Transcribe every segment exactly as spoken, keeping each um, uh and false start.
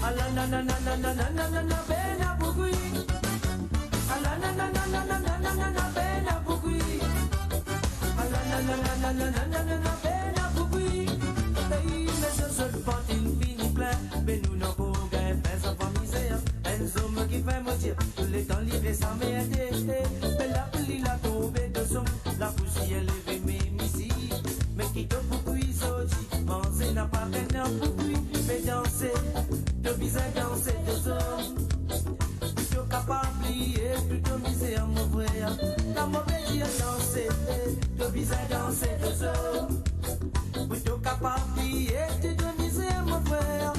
Ala nananananananana, pena pou kwi. Ala nananananananana, pena pou kwi. Ala nanananananana, pena pou kwi. Ey, me zot, zot pant inn fini plin, me nou, nou pou gagn pen, sa pa mizer. Enn zom ki fer mo dir, touletan li res anmerde. Me lapli la tonbe, de zom, lapousier leve mem isi. Me ki to pou kwi zordi, manze napa, ena pou kwi. Me danse, to bizin danse, de zom. Pou to kapav bliye tou to mizer, mo frer. Kan mo pe dir danse, to bizin danse, de zom. Pou to kapav bliye tou to mizer, mo frer.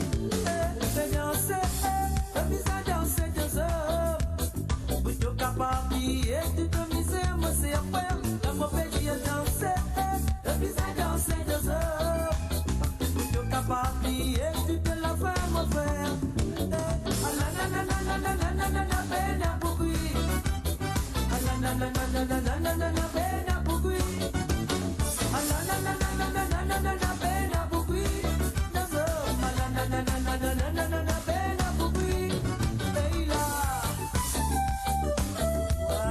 Eh, eh, danse, eh, to bizin danse, de zom. Pou to kapav bliye tou to mizer, mo ser, frer. Kan mo pe dir danse, eh, to bizin danse, de zom. Pou to kapav bliye tou to lafin, mo frer. Eh, ala nanananananana, pena pou kwi. Ala nanananananana, pena pou kwi. Ala nanananananana, pena pou kwi. Ala nanananananana, pena pou kwi. Ey la. Wa.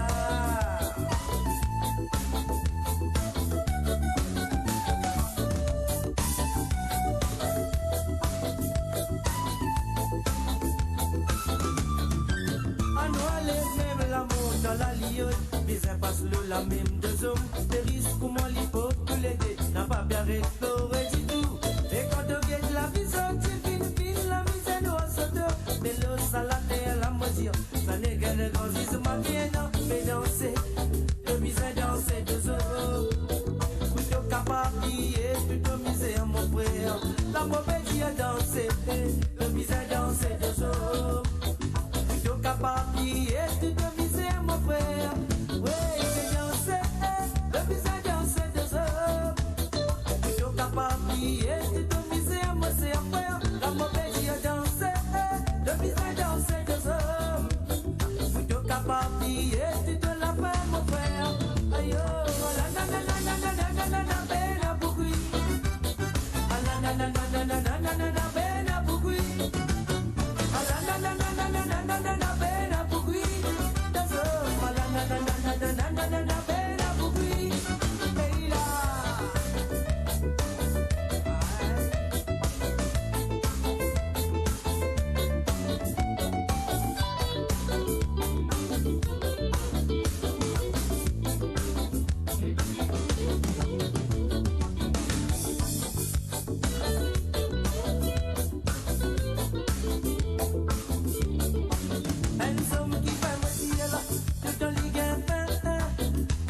Anou ale mem lamont dan laliot, bizin pas lor lamem de zom. Teris kouma li pop toulede, napa pe aret plore ditou. E kan to get lavi sorti, finn, finn lamizer nou asoto. Me lor sa later la, mo dir, sa nega, nega zizman ki ena, pe danse. To bizin danse, de zom. Pou to kapav bliye tou to mizer, mo frer. La mo pe dir danse, to bizin danse, de zom. Pou to kapav bliye tou to mizer, mo frer. Wey, se danse, to bizin danse, de zom. Pou to kapav bliye tou to mizer, mo ser, frer. La mo pe dir danse, to bizin danse, de zom. Pou to kapav bliye tou to lafin, mo frer. Ayo, ala nanananananana, pena pou kwi. Ala nanananananana, pena pou kwi. Ala nananananana, pena pou kwi. Ala nananananana, pena pou kwi. Ey la. Enn zom ki fer mo dir la, toutan li gagn pen.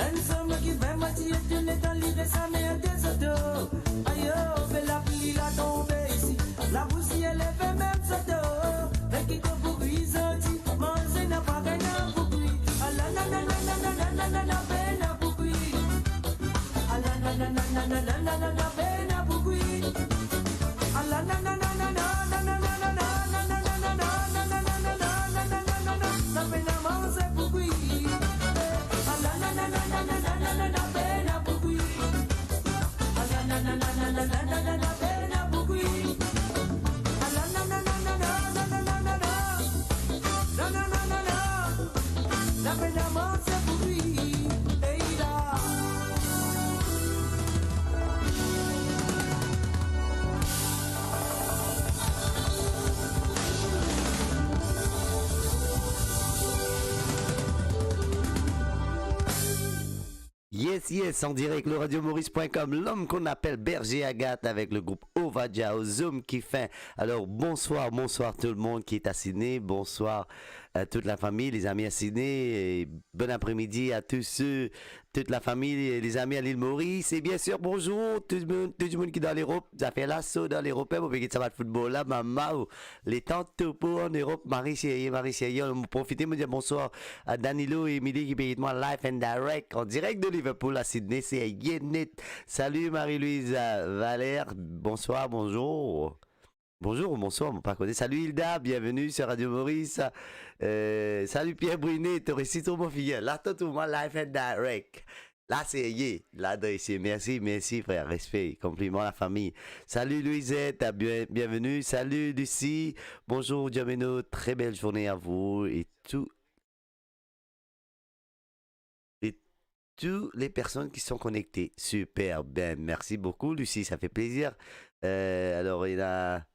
Enn zom ki fer mo dir, touletan li res anmerde soto. Ayo, be lapli la tonbe isi, lapousier leve mem soto. Me ki to pou kwi zordi, manze napa, ena pou kwi. Ala nanananananana, pena pou kwi. Ala nananananana, pena pou kwi. Ala nananananana, pena manze pou kwi. Ala nananananana, pena pou kwi. Ala nananananana, pena pou kwi. Ala nananananana, nanananana. Non, non, non, non, non. La pena manze pou kwi. Ey la. Yes, yes, en direct, le radio maurice point com, l'homme qu'on appelle Berger Agathe avec le groupe Ovadia, aux hommes qui fin. Alors, bonsoir, bonsoir tout le monde qui est à Sydney, bonsoir à toute la famille, les amis à Sydney, et bon après-midi à tous ceux, toute la famille et les amis à l'île Maurice, et bien sûr, bonjour tout le monde, tout le monde qui est dans l'Europe, zafer la so dan Lerop, mo pe get sa match football la, mama, letan topo an Erop, Marie Chérie, Marie Chérie, mo profite, mo dir bonswar a Danilo e Emily ki pe get mwa live and direct, en direct de Liverpool à Sydney, se net. Salut Marie-Louise, euh, Valère, bonsoir, bonjour. Bonjour ou bonsoir, mo pa kone. Salut Hilda, bienvenue sur Radio Maurice. Euh, salut Pierre Brunet, to resi tro mo figir. La, to trouv mwa live and direct. La serye, la drese. Mersi, mersi frer, respe, konpliman lafami. Salut Louisette, bien, bienvenue. Salut Lucie, bonjour Diamino, très belle journée à vous et tout et toutes les personnes qui sont connectées. Super, ben merci beaucoup Lucie, ça fait plaisir. Euh, alors il a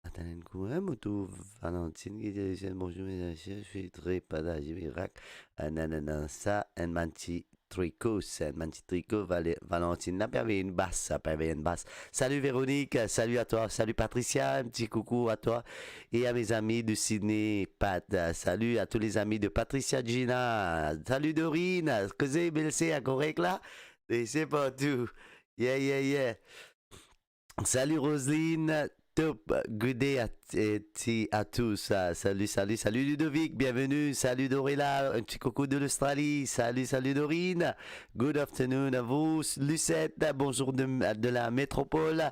Atann enn kou, hein, mo trouv Valentine ki dir, bonjour mes amis, je suis très partagé, mirak, ah, nanana, sa, enn bann ti triko, sa, enn bann ti triko, Valé-, Valentine, la pe avoy enn bas, sa, pe avoy enn bas. Salut Véronique, salut à toi, salut Patricia, un petit coucou à toi, et à mes amis de Sydney, Pat, salut à tous les amis de Patricia, Gina, salut Dorine, koze, bel ser, korek la? Et c'est partout, yeah, yeah, yeah. Salut Roselyne, top, good day à, et ti-, à tous. Ah, salut, salut, salut Ludovic, bienvenue. Salut Dorela, un petit coucou de l'Australie. Salut, salut Dorine. Good afternoon à vous. Lucette, bonjour de, de la métropole.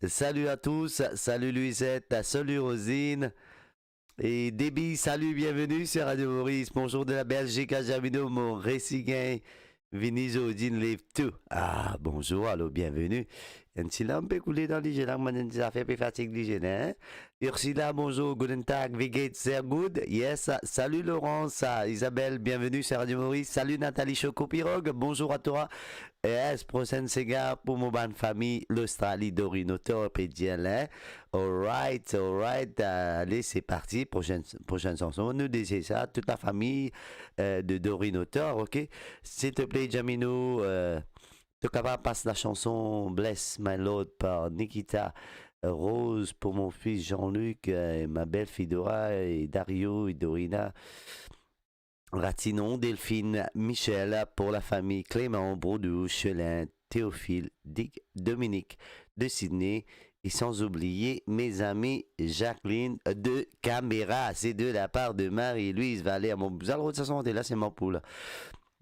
Salut à tous. Salut Luisette. Salut Roselyne. E Debbie, salut, bienvenue sur Radio Maurice. Bonjour de la Belgique à Jamino, mo resi gagn vini zordi, nou lev tou. Ah, bonjour, alor, bienvenue. Enn ti larm pe koule dan lizie la, mo enn ti zafer pe fatig lizie la, hein? Ursula, bonjour, guten Tag, wie geht's? Sehr gut. Yes, salut Laurence, ah, Isabelle, bienvenue sur Radio Maurice. Salut Nathalie Choco Pirog, bonjour à toi. Yes, prosenn sega pou mo bann fami Lostrali, Dorinotor, pe dir la. Alright, alright. Euh, allez, c'est parti. Prochaine, prochaine chanson. Nou dezir sa, tout la fami, euh, de Dorinotor, ok? S'il te plaît, Jamino, euh, to kapav pas la chanson Bless My Lord par Nikita, euh, Rose pour mon fils Jean-Luc, euh, et ma belle-fille Dora, et Dario, et Dorina. Ratinon, Delphine, Michel, pour la famille Clément, Brodou, Chelin, Théophile, Dick, Dominique de Sydney, et sans oublier mes amis Jacqueline de Canberra. C'est de la part de Marie-Louise Valère. Mo bizin rod sa sante la, se mo pou la.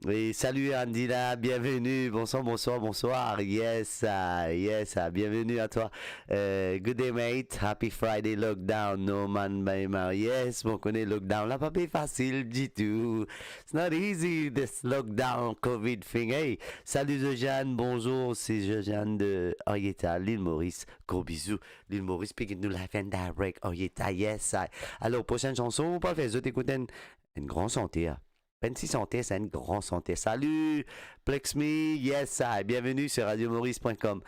Et salut Andila, bienvenue. Bonsoir, bonsoir, bonsoir. Yes, ah, yes, ah, bienvenue à toi. Euh, good day, mate. Happy Friday lockdown. Norman Baima. Yes, mo kone lockdown la pa pe fasil ditou. It's not easy, this lockdown covid thing. Hey, salut Josiane, bonjour, c'est Josiane de Henrietta, l'île Maurice. Gros bisous, l'île Maurice, pe get nou live and direct, Henrietta, yes, I. Alors, prochaine chanson, nou pa fer zot ekout enn, enn gran santer, hein. Enn ti santer, se enn gran santer. Salut, Plexmi, yes, I. Bienvenue sur radio maurice point com.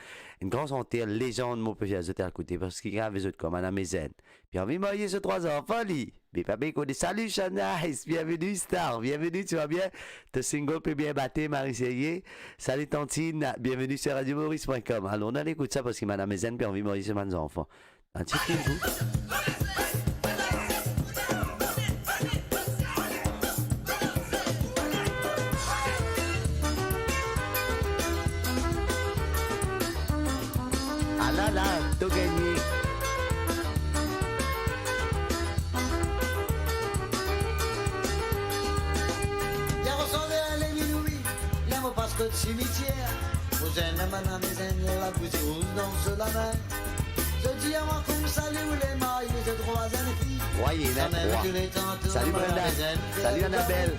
Enn gran santer, lezann, mo pe fer zot al ekoute, parski grav zot kouma Madam Ezen. Pe anvi marye so trwa zanfan, li. Me pa pe kone. Salut, Shanice, bienvenue, star, bienvenue, tu vas bien? To single pe bien bate, Marie Serrier. Salut, Tantine, bienvenue sur radio maurice point com. Alor, nou al ekout sa, parski Madam Ezen pe anvi marye so bann zanfan. Enn ti kou. Alala, to gagne. Yer oswar ver le minwi, ler mo pas kot simitier, mo zwenn Madam Ezen, labous rouz dan so lame. Zot dir mwa koumsa li oule marye so trwa zenn fi. Trwa, ena trwa. Salut Brenda. Salut Annabelle.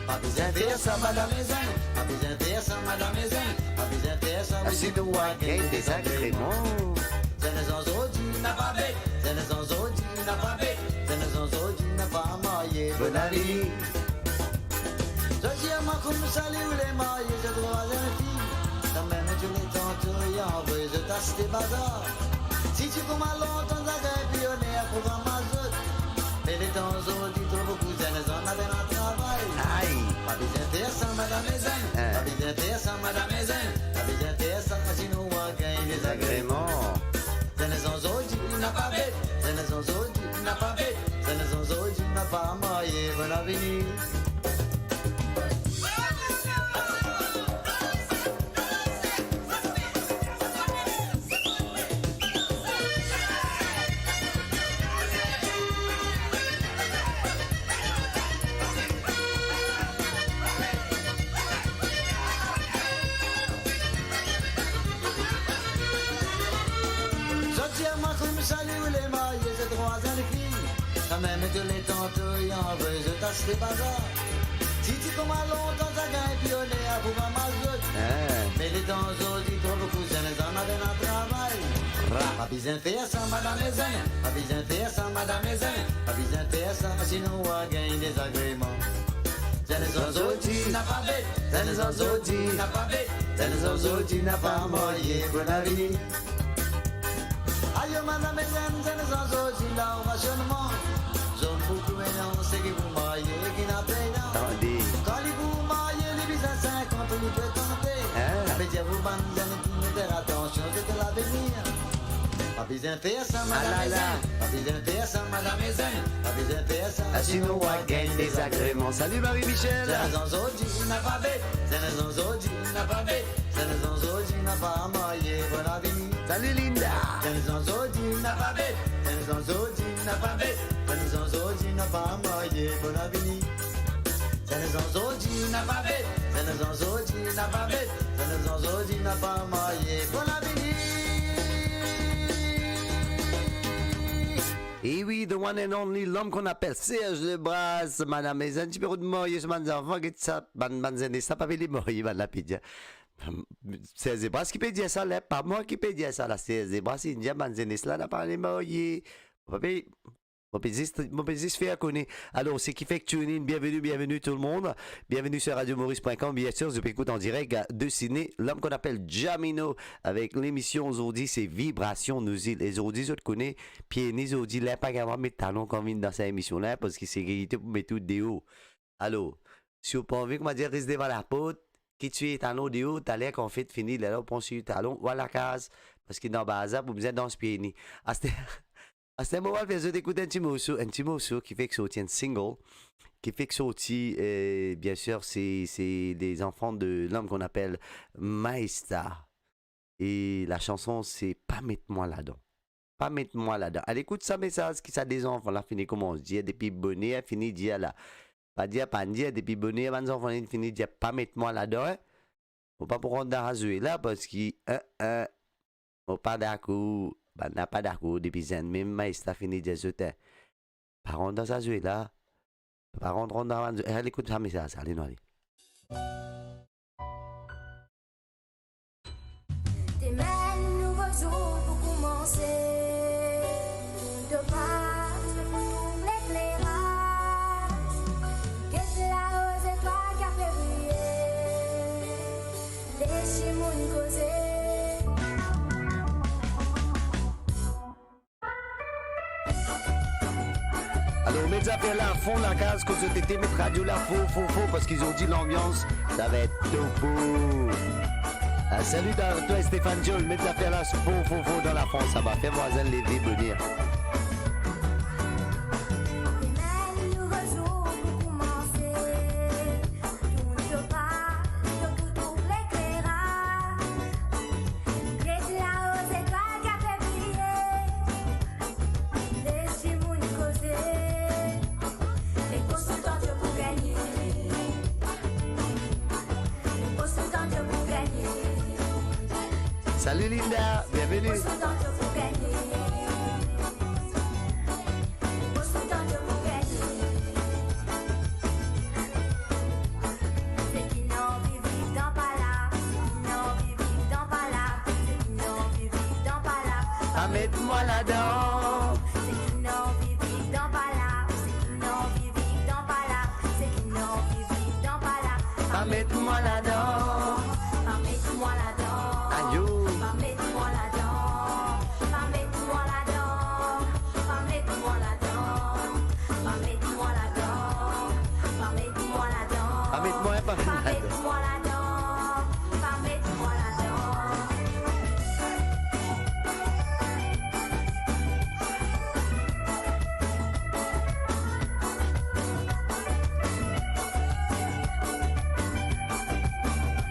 Pa bizin fer sa, Madam Ezen. Pa bizin fer sa, Madam Ezen. Pa bizin fer sa, si nou a gagn dezagreman. Zenn zanzodi napa bet, zenn zanzodi napa bet, zenn zanzodi napa marye, bonavini. Zot dir mwa koumsa li oule marye so trwa zenn fi. Kanmem tou letan to li anvoy zot aste bazar. Si ti kouma lontan zagre pioner pou ranmas zot. Me letan zordi tro boukou zenn zanfan ena travay. Ay. Pa bizin fer sa, Madam Ezen. Hein. Pa bizin fer sa, Madam Ezen. Pa bizin fer sa, sinon ou a gagn dezagreman. Zenn zanzodi napa bet, zenn zanzodi napa bet, zenn zanzodi napa marye, bonavini. Zot dir mwa koumsa li oule marye so trwa zenn fi. Kanmem tou letan to li anvoy zot aste bazar. Li ti kouma lontan, sa gagn pioner pou pa mal zot. Hein. Me letan zordi, tro boukou zenn, zot ena pena travay. Ra. Pa bizin fer sa, madam e zenn. Pa bizin fer sa, madam e zenn. Pa bizin fer sa, sinon ou a gagn dezagreman. Zenn zordi napa bet, zenn zordi napa bet, zenn zordi napa marye pou lavini. Ayo, madam e zenn, zenn zordi la, ou va sirman zot boukou ena seki pou marye ki ena pena. Tande. Kan li pou marye, li bizin sink an pou li frekante. Hein? Sa vedir pou bann zenn ki met atansion, se lavenir. Pa bizin fer sa, madam e zenn. Pa bizin fer sa, madam e zenn. Pa bizin fer sa, sinon ou a gagn dezagreman. Salut Marie-Michel. Zenn zordi napa bet, zenn zordi napa bet. Zenn zordi napa marye pou lavini. Salut Linda. Zenn zordi napa bet, zenn zordi napa bet, zenn zordi napa marye pou lavini. Zenn zordi napa bet, zenn zordi napa bet, zenn zordi napa marye pou lavini. E wi, the one and only, lom ki apel Serge Lebras, madam e zenn, ti pe rod marye so bann zanfan, get sa, bann, bann zenn sa pa pe li marye, bann la pe dir. Serge Lebras ki pe dir sa la, pa mwa ki pe dir sa la, Serge Lebras, li dir bann zenes la, napa le marye. Mo pe, mo pe zis, mo pe zis fer kone. Alor, seki fek tune in, bienveni, bienveni tout le monde. Bienveni sur radio maurice point com, bien sûr, zot pe ekout an direk de Sydney, lom ki apel Jamino, avek lemision zordi, se Vibration Nouzil. E zordi, zot kone, Pierre ni zordi, la, pa kapav met talon kan vinn dan sa emision la, parski sekirite pou met ou deor. Alor, si ou pa anvi, kouma dir, res devan laport, ki tir talon deor, taler kan fet fini, lerla ou pran tir talon, ou al lakaz, parski dan bazar, pou bizin dans pie ni. Aster, aster mo al fer zot ekout enn ti morso, enn ti morso ki fek sorti, enn single, ki fek sorti, eh, bien sûr, se, se les enfants de l'homme qu'on appelle Maesta. E la chanson, se Pa met mwa ladan. Pa met mwa ladan. Al ekout sa mesaz ki sa de zanfan la fini koumans dir depi boner, fini dir la. Pa dir, pa dir, depi boner, bann zanfan la fini dir, pa met mwa ladan, hein. Mo pa pou rant dan sa zwe la, parski, hein, hein, mo pa dakor, bann la pa dakor, depi zenn mem Maesta fini dir zot, hein. Pa rant dan sa zwe la. Pa rant, rant dan sa zwe. Al ekout sa mesaz, ale nou ale. Demin, nouvo zour pou koumanse. Tourn to paz, pou trouv lekleraz. Get laroze twa ki pe briye. Les dimoun koze. Alor, met zafer la fon lakaz, kot zot ete, met radio la for, for, for, parski zordi lanbians, sa va et topo. Ah, salut à toi, Stéphane Diol, met zafer la for, for, for dan la Frans, sa va fer vwazin leve boner. Nouvo zour pou koumanse. Tourn to paz, pou trouv lekleraz. Get laroze twa ki pe briye. Les dimoun koze. Les consultants, Dieu pour gagner. Les consultants, Dieu pour gagner. Salut Linda, bienvenue. Les consultants, Dieu pour gagner. Seki ena anvi viv dan pala, seki ena anvi viv dan pala, seki ena anvi viv dan pala. Pa met mwa ladan. Seki ena anvi viv dan pala, seki ena anvi viv dan pala, seki ena anvi viv dan pala. Pa met mwa ladan. Pa met mwa ladan. Ayo. Pa met mwa ladan. Pa met mwa ladan. Pa met mwa ladan. Pa met mwa ladan. Pa met mwa ladan. Pa met mwa, pa met mwa ladan. Pa met mwa ladan. Pa met mwa ladan.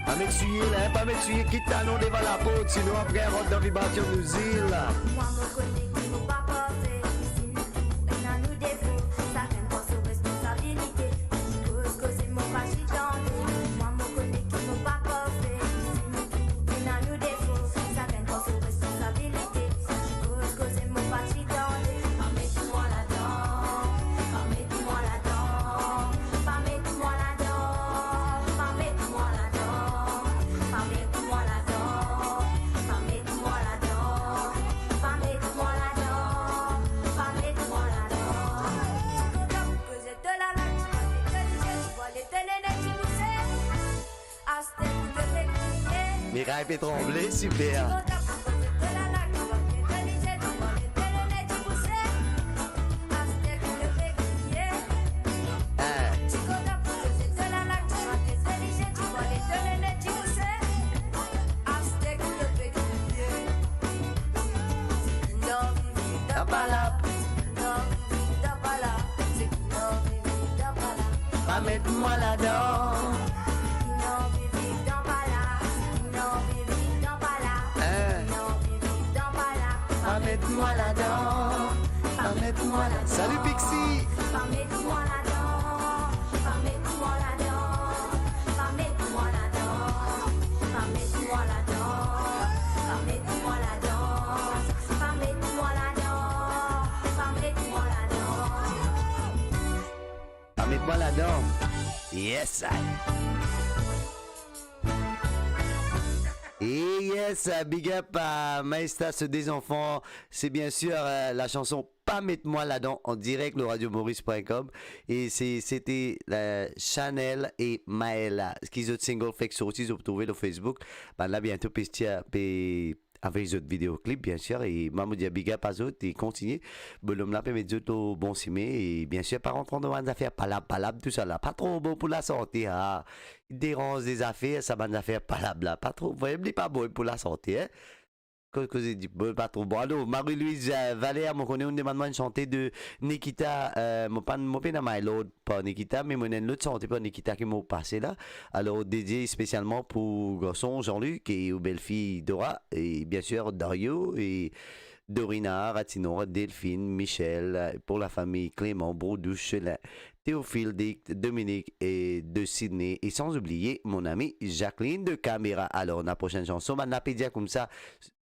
Pa met soulie la, hein, pa met soulie, kit talon devan laport, sinon apre, rant dan Vibration Nouzil. Mwa, mo kone ki mo pa parfe, si nou tou ena nou defo, sakenn pran so responsabilite. Si koz koze, mo pa ti tande. Mwa, mo kone ki mo pa parfe, si nou tou ena nou defo, sakenn pran so responsabilite. Si koz koze, mo pa ti tande. Pa met mwa ladan, pa met mwa ladan, pa met mwa ladan. Leray pe tranble, siper. Hein. Apala. Pa met mwa ladan. Hein? Pa met mwa ladan. Pa met mwa ladan. Salut Pixie. Pa met mwa ladan. Yes, I. Et yes, big up à Maesta, ses deux enfants. C'est bien sûr, euh, la chanson Pa met mwa ladan en direct, le radio maurice point com. Et c'est, c'était, euh, Chanel et Maëla. Ki zot single fek sorti, zot trouve le Facebook. Bannla biento pe tir, pe avoy zot videoclip, bien sûr, e mwa mo dir big up a zot, e kontigne. Bonom la pe met zot lor bon sime, e bien sûr, pa rant dan bann zafer palab, palab, tousala. Pa tro bon pou lasante, ah. Deranz de zafer, sa bann zafer palab la. Pa tro, vwayem li pa bon pou lasante, hein. Koz, koze di, bon, pa tro bon. Alor, Marie-Louise, euh, Valère, mo kone ou'nn demann mwa enn sante de Nikita, euh, mo pa, mo pena My Lord par Nikita, me mo ena enn lot sante par Nikita ki mo pase la. Alor, dedie spesialman pou garson Jean-Luc e ou belfi Dora, e bien sûr Dario e Dorina, Ratinora, Delphine, Michel, pour la famille Clément, Brodouche, Chelin, Théophile, Dick, Dominique et de Sydney, et sans oublier mon amie Jacqueline de Caméra. Alor, la prochaine chanson, bann la pe dir koumsa,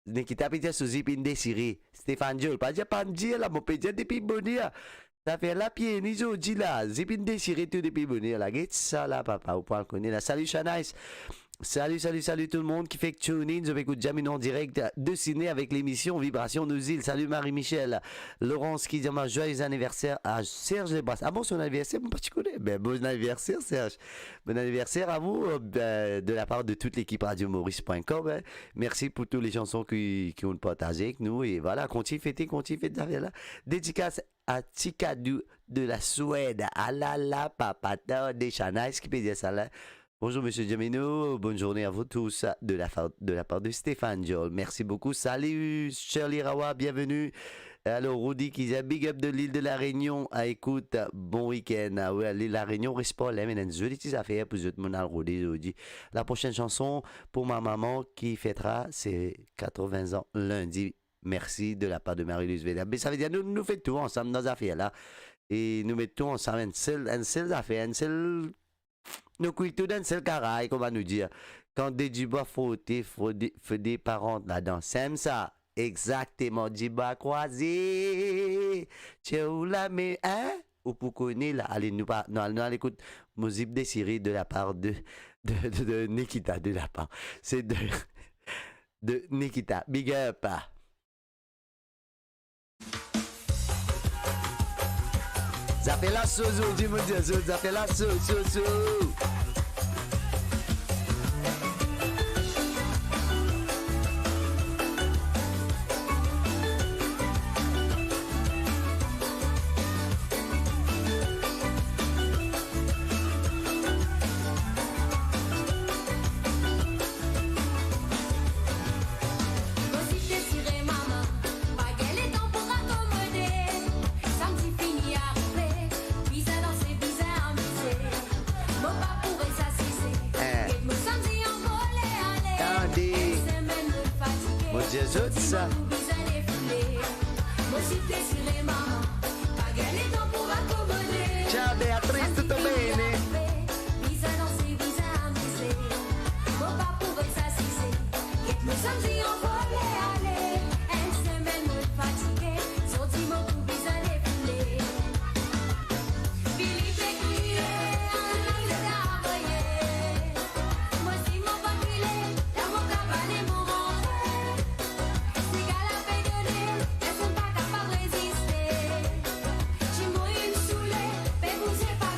Nikita pe dir so zip inn desire. Stéphane Diol, pa dir, pa dir la, mo pe dir depi boner. Zafer la, pie ni zordi la, zip inn desire tou depi boner la. Get sa la, papa, ou pa kone la. Salut Shanice. Salut, salut, salut tout le monde qui fait que tune in. Je m'écoute Jamino en direct de Sydney avec l'émission Vibration Nos Îles. Salut Marie-Michel. Laurence qui dit un joyeux anniversaire à Serge Lebras. Ah bon, son anniversaire, mo pa ti kone. Ben, bon anniversaire, Serge. Bon anniversaire à vous, euh, ben, de la part de toute l'équipe radio maurice point com, hein. Merci pour toutes les chansons qui, qui ont partagé avec nous. Et voilà, kontign fete, kontign fete zafer la. Dédicace à Tikadou de la Suède. Ah là là, papa, tande Shanice ki pe dir sa la. Bonjour, monsieur Jamino. Bonne journée à vous tous de la fa-, de la part de Stéphane Diol. Merci beaucoup. Salut, Shirley Rawa, bienvenue. Alors, Rudy qui dit, big up de l'île de la Réunion. Ah, écoute, bon week-end. Ah ouais, l'île de la Réunion, res pa la, me ena enn zoli ti zafer pou zot, mo'nn al rode zordi. La prochaine chanson pour ma maman qui fêtera ses quatre-vingts ans lundi. Merci de la part de Marie-Louise Veda. Me sa ve dir nou, nou fer tou ansam dan zafer la. E nou met tou ansam enn sel, enn sel zafer, enn sel, nou kwi tou dan enn sel karay, kouma nou dir. Kan de dibwa frote, fode, fode pa rant ladan. Sem sa, exakteman, dibwa krwaze. Tcheo lame, hein? Ou pou kone la. Ale, nou pa, nou al, nou al ekout Mo zip desire de la part de, de, de, de Nikita, de la part. C'est de, de Nikita. Big up. Zafer la so zordi, mo dir zot, zafer la so, so, so. Mo zip desire mama, pa gagn letan pou akomode. Samdi fini arive, bizin danse, bizin amize. Mo pa pou res asize. Eh. Get mo samdi anvole ale. Tande. Enn semenn mo fatige. Mo dir zot sa. Mo bizin defoule. Mo zip desire mama, pa gagn letan pou akomode. Ciao, Beatrice, tutto bene? Bizin danse, bizin amize. Mo pa pou res asize. Get mo samdi anvole ale. Enn semenn mo fatige. Zordi mo pou bizin defoule. Fini pe kriye, ann al avoye. Mo si mo pa kriye, la mo kapav ale mo rantre. Siga la pe done, personn pa kapav reziste. Dimoun inn soule, pe bouze pa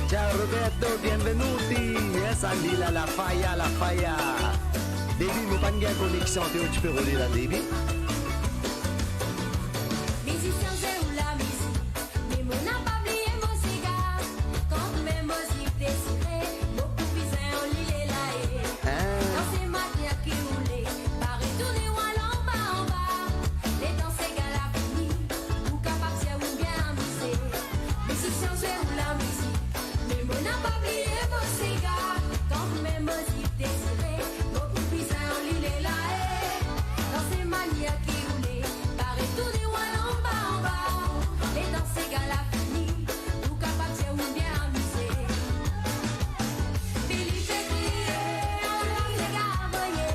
Ciao Roberto, bienvenuti. Yes, Andy la, la faya, la faya. Debi, mo pa'nn gagn koneksion, ti pe role la, Debi. Mizisien zwe ou lamizik, me mo napa bliye mo siga. Kan mem mo zip desire, mo pou bizin anlile la e. Hein? Dan se manier ki ou le, bare tourne ou al anba, anba. Letan sega la fini, ou kapav dir ou bien amize. Mizisien zwe ou lamizik, me mo napa bliye mo siga. Kan mem mo zip desire, mo pou bizin anlile la e. Dan se manier ki ou le, bare tourne ou al anba, anba. Letan sega la fini, ou kapav dir ou bien amize. Billy pe kriye, ala sega avoye.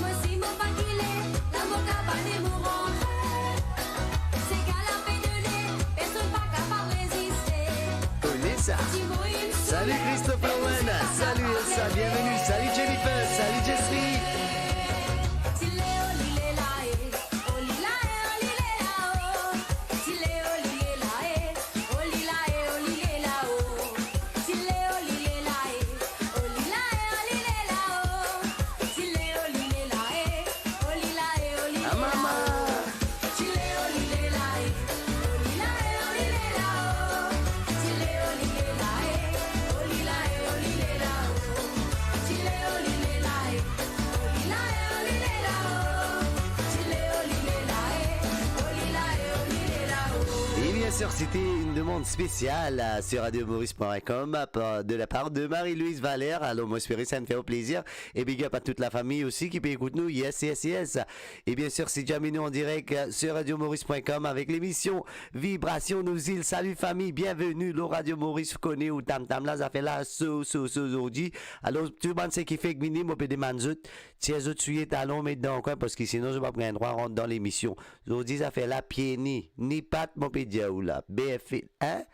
Mo si mo pa kile, la mo kapav mo rantre. Sega la pe done, personn pa kapav reziste. Kone sa. Salut Christopher Wen, salut Elsa, bienvenue, salut Jennifer, salut Jessy. Et bien sûr, c'était une demande spéciale, euh, sur radio maurice point com, euh, par, de la part de Marie-Louise Valère. Alors, mo espere sa inn fer ou plezir. Et big up à toute la famille aussi qui peut écouter nous. Yes, yes, yes. Et bien sûr, c'est Jamino en direct, euh, sur radio maurice point com avec l'émission Vibration Nos Îles. Salut famille, bienvenue. Lor Radio Maurice, ou kone ou tam tam la, zafer la so, so, so zordi. Alor, tou bann seki fek vini, mo pe demann zot, tir zot souye talon, met dan kwin, parski sinon zot pa pou gagn drwa rant dan lemision. Zordi zafer la pie ni, ni pat, mo pe dir ou la, be fe, hein?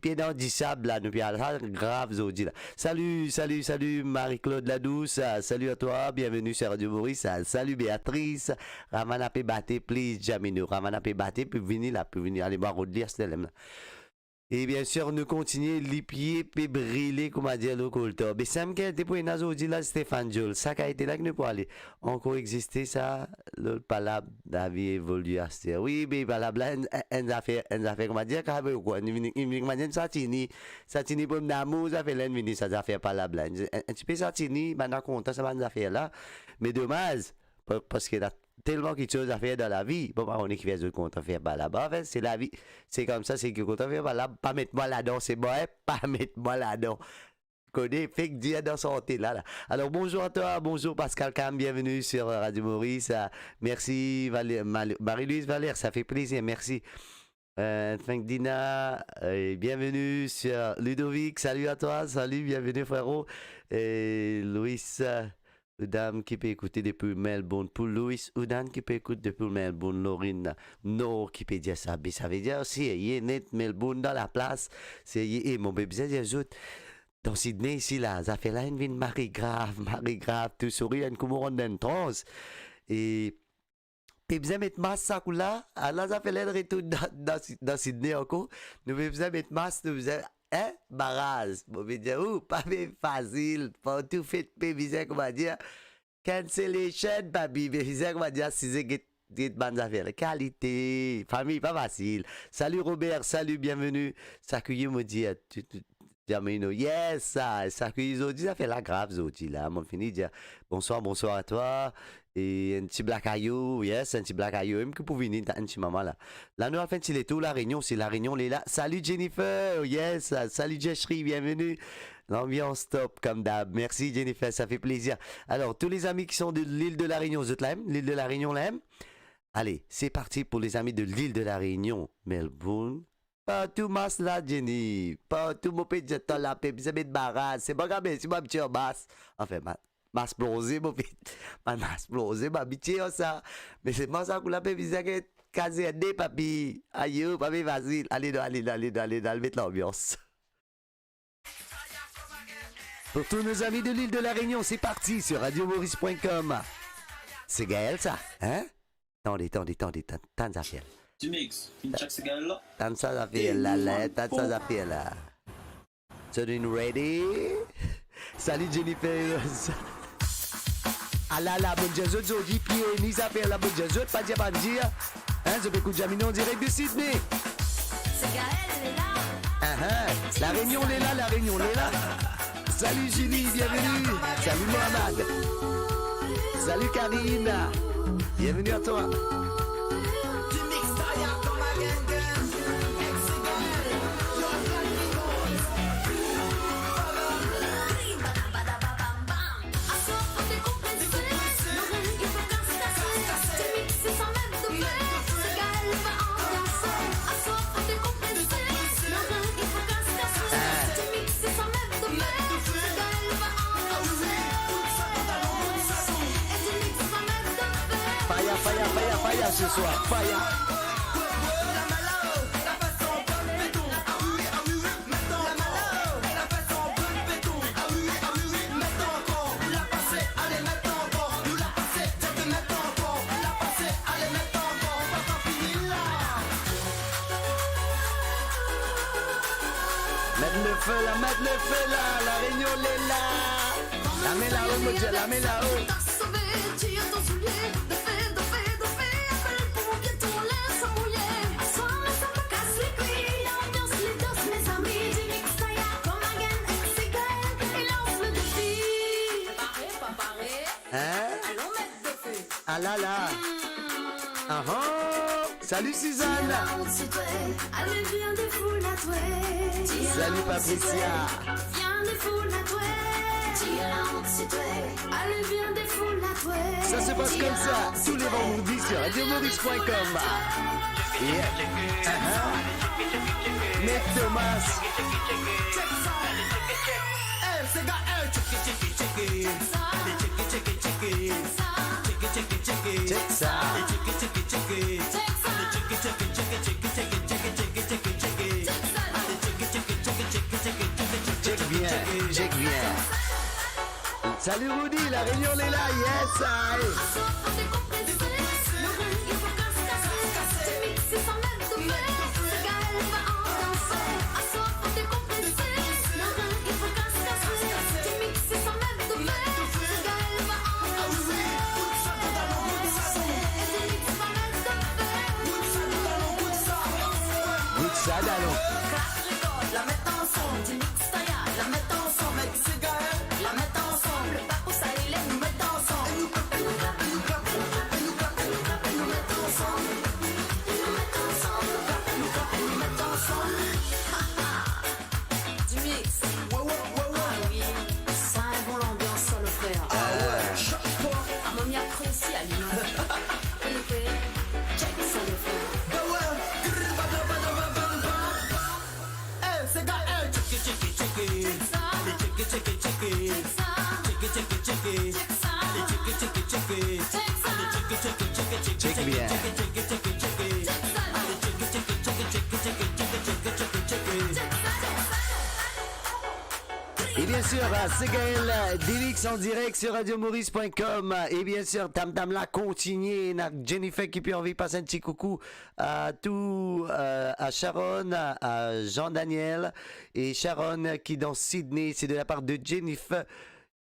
Pie dan disab la, nou pie al, sa grav zordi la. Salut, salut, salut Marie-Claude Ladouce, ah, salut à toi, bienvenue sur Radio Maurice, ah, salut Béatrice, Ramana pe bate, please, Jamino, Ramana pe bate, pou vini la, pou vini, ale, mo rod li aster la. Et bien sûr, nou kontinie, lipie pe brile, kouma dir, lor koltar. Be sa ki ete pou ena zordi la, Stéphane Diol, sa ki ete la ki nou pou ale. Ankor existe sa, lor palab, lavi evolie aster. Wi, be palab la, enn, enn, enn zafer, enn zafer, kouma dir, kabe ou kwa, li vini, li vini, kouma dir, enn satini, satini pou lamour, zafer la, inn vini, sa zafer palab la. Enn, enn tipe satini, bann la kontan sa bann zafer la. Me domaz, pa-, parski ena telman kiksoz a fer dan lavi, bon, pa kone kifer zot kontan fer palab. Anfin, se lavi, se koumsa, seki kontan fer palab, pa met mwa ladan, se bon, hein, pa met mwa ladan. Kone, fek dir dan sante la, la. Alors, bonjour à toi, bonjour Pascal Cam, bienvenue sur Radio Maurice. Ah, merci Valé-, Mal-, Marie-Louise Valère, ça fait plaisir, merci. Euh, Frank Dina, euh, bienvenue sur Ludovic, salut à toi, salut, bienvenue frérot. Et Louis, euh, Oudam ki pe ekoute depi Melbourne. Pou Louis Oudan ki pe ekoute depi Melbourne, Lorraine Nord ki pe dir sa, be sa ve dir serye net Melbourne dan laplas. Serye, e mo pe bizin dir zot, dan Sydney isi la, zafer la inn vinn mari grav, mari grav, tou souri, enn koumsa rann dan enn trans. E pe bizin met mas sa kou la, ala zafer la inn retourn dan, dan, dan Sydney ankor, nou pe bizin met mas, nou bizin, hein, baraz. Mo pe dir ou, pa pe fasil, partou fet pe bizin, kouma dir, cancellation, papi, pe bizin, kouma dir, size get, get bann zafer la. Kalite, fami, pa fasil. Salut Robert, salut, bienvenue. Sa ki mo dir, tou, tou, Jamino. Yes, sa, sa ki zordi, zafer la grav zordi la. Mo fini dir bonsoir, bonsoir à toi. E enn ti black ayou, yes, enn ti black ayou, mem ki pou vini, enn ti moman la. La nou al fer enn ti letour La Réunion, si La Réunion li la. Salut Jennifer, yes, salut Jeshri, bienvenue. L'ambiance top comme d'hab. Merci Jennifer, ça fait plaisir. Alors, tous les amis qui sont de l'île de La Réunion, zot la mem, l'île de La Réunion la mem. Allez, c'est parti pour les amis de l'île de La Réunion, Melbourne, partou mas la, Jenny. Partou mo pe dir twa la, pe bizin met baraz. Se pa kapav, si mo abitie ar mas. Anfin, ma-, mas plonze, mo pe, ma-, mas plonze, mo abitie ar sa. Me se mas sa kou la pe bizin get kazerne, papi. Ayo, pa pe fasil. Ale, non, ale, non, ale, non, ale, non, ale, met lanbians. Pour tous nos amis de l'île de La Réunion, c'est parti sur radio maurice point com. C'est Gaël ça, hein? Tande, tande, tande, tann, tann zafer. Dimix, finn tchek se gagn la. Tann sa zafer la, la, tann sa zafer la. So, you ready? Salut Jennifer. Alala, Bondie zot zordi, pie ni zafer la, Bondie zot, pa dir, pa dir. Hein, zot pe ekout Jamino en direct de Sydney. C'est Gaël, il est là. Ah, ah. La Réunion, il est là, La Réunion, il est là. Salut Julie, bienvenue. Salut Mohamed. Salut Karine. Bienvenue à toi. Faya, faya, faya, faya ce soir, faya. Met le feu la, met le feu la, La Réunion, il est là. Lame lao, mo dir, lame lao. Hein? Alala. Ah, ah. Salut Suzanne. Salut Patricia. Ça se passe comme ça, tous les vendredis sur radio maurice point com. Yeah. Ah, ah. Met Thomas. Check ça. Check bien, check bien. Salut Rudy, La Réunion, il est là, yes I. Gout sa, dalon. Du mix. Ouais, ouais, ouais, ouais. Ah oui. Ça envoie l'ambiance, ça, le frère. Ah ouais. Ah, mais on y a cru aussi, à lui. Check ça, le frère. Bah ouais. Eh, c'est gars, eh. Check ça. Allez, check, check, check. Check ça. Check, check, check. Check ça. Allez, check, check, check. Check ça. Allez, check, check, check. Check bien. Check ça. Allez, check, check, check. Check ça. Et bien sûr, euh, c'est Gaël, euh, Delix en direct sur radio maurice point com. Et bien sûr, Tam Tam la kontigne, ena Jennifer ki pe anvi pas enn ti koukou à tout, euh, à Sharon, à, à Jean-Daniel et Sharon qui dans Sydney, c'est de la part de Jennifer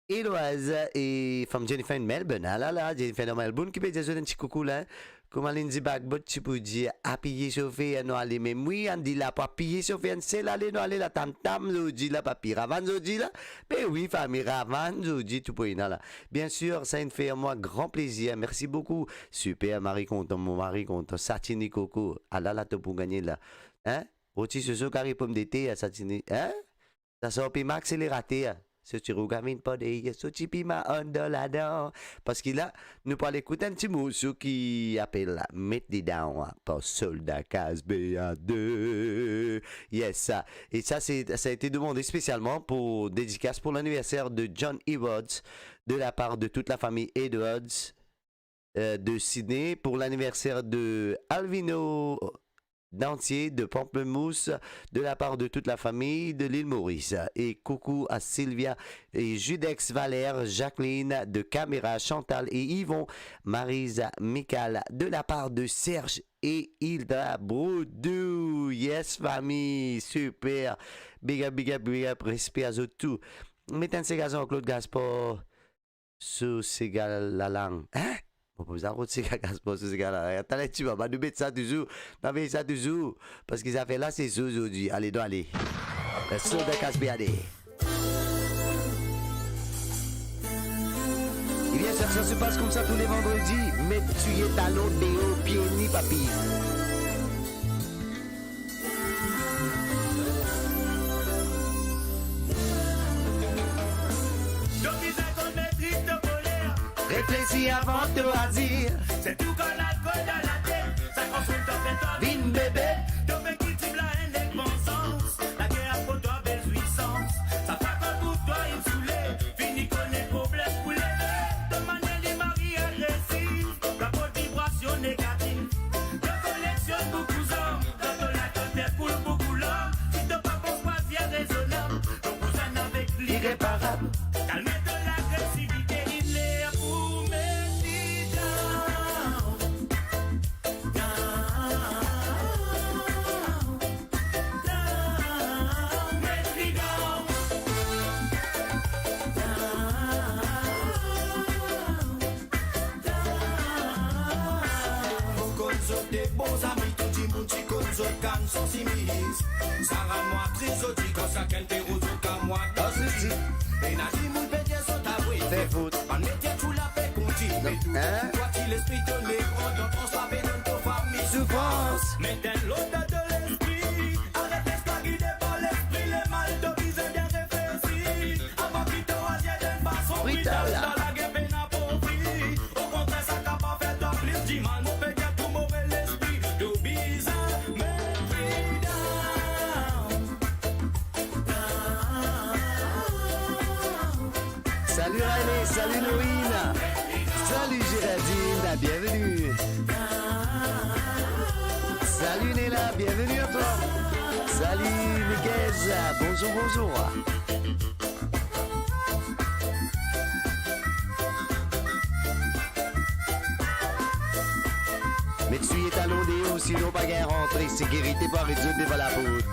Eloise et fam Jennifer in Melbourne. Alala, Jennifer dan Melbourne ki pe dir zot enn ti koukou la, hein. Kouma linn dir Bagbot ti pou dir apiye sofer nou ale, me mwa, inn dir la pou apiye sofer, inn sel ale nou ale la, Tam Tam zordi la, papi Ravan zordi la. Be wi, fami Ravan zordi tou pou ena la. Bien sûr, ça inn fer mwa gran plezir. Merci beaucoup. Super, mari kontan, mo mari kontan. Satini koko. Alala, to pou gagne la. Hein? Roti soso, kari pomdeter, Satini. Hein? Sa sort pima akselerater. Soti rougavin par deryer, soti pima andan ladan. Parski la, nou pou al ekout enn ti morso ki apel Met Dedan par Solda Kaz B A deux. Yes, sa. Et ça, c'est, ça a été demandé spécialement pour dédicace pour l'anniversaire de John Edwards, de la part de toute la famille Edwards, euh, de Sydney, pour l'anniversaire de Alvino Dantier de Pamplemousse, de la part de toute la famille de l'île Maurice. Et coucou à Sylvia et Judex, Valère, Jacqueline de Caméra, Chantal et Yvon, Marisa, Michael, de la part de Serge et Hilda Brodou. Yes, famille, super. Big up, big up, big up. Respect à zot tou. Met enn sega Jean-Claude Gaspard sou sega lalang. Hein? Bon, pou sa, kot sega Gaspard sou sega lalang. Talè ti va, nou met sa touzour. Nou met sa touzour. Parski zafer la, se so zordi. Ale, nou ale. Solda Kas B A D. Ebien, sa, sa se pas koumsa tou le vandredi. Met souliye talon deor, pie ni papi. To bizin konn metriz to koler. Reflesi avan to azir. Se tou kan lalkol dan latet, sa konstwi twa fer twa vinn bebe. To pe kiltiv laenn ek vanzans, lager pou twa bel zwisans. Sa pa kont pou twa insoule, fini kone problem pou leve. To manier li mari agresif, sa port vibrasion negatif. To koleksionn boukou zam, dan to latet fer koul boukou larm. Si to pa bon, swazir rezonab, to kouzinn avek li ireparab. Kalme to lagresivite, il est pour me down. Down, down, met li down. Down, down. Mo konn zot de bon zami, tou dimoun ti konn zot, kan son simiz. Sa rann mwa tris, zot ti kan sakenn pe rouz zot kan mwa dan sousi. Pena dimoun pe dir zot avwe. Fer fout. Bann metie tou lape konti, me tou, hein? Twa ti lespri to ne pran dan trans, pa pe donn to fami soufrans. Met enn lord dan to lespri, aret les twa gide par lespri lemal, to bizin bien reflesi avan ki to azir dan enn fason brital. Brital. Dan lager pena profit, okontrer sa kapav fer twa plis dimal. Mo pe dir tou move lespri, to bizin met li down. Salut Riley, salut Loïna, salut Géraldine, bienvenue. Salut Nela, bienvenue à toi. Salut Nicaise, bonjour, bonjour. Met souliye talon deor, sinon pa gagn rantre, sekirite pou aret zot devan laport.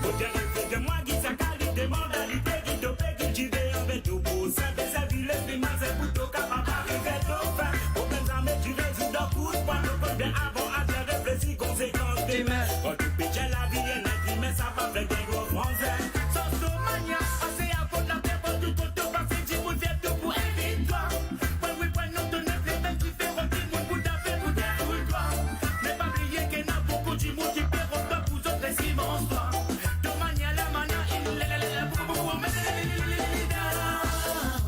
Mo ti reve de mwa ki sa kalite mandalite ki to pe kiltive anver to prosin, pe servi lespri malzen pou to kapav arive to fin. Problem zame ti rezoud dan kout pwin, to konn bien avan, al bien reflesi konsekans demin. Kan to pe dir lavi enn etremin, sa pa fer gagn gran franzen. Sans to mania, ase a kot later, partou kot to pase, dimoun fer tou pou envit twa. Pwin wi, pwin non, to nef levenn diferan, dimoun pou tape pou defoul twa. Me pa bliye ki ena boukou dimoun ki pe rod twa pou zot les li manz twa. To manier la mana, il, la, la, la, la, pou, pou, pou, pou, met li down. Down.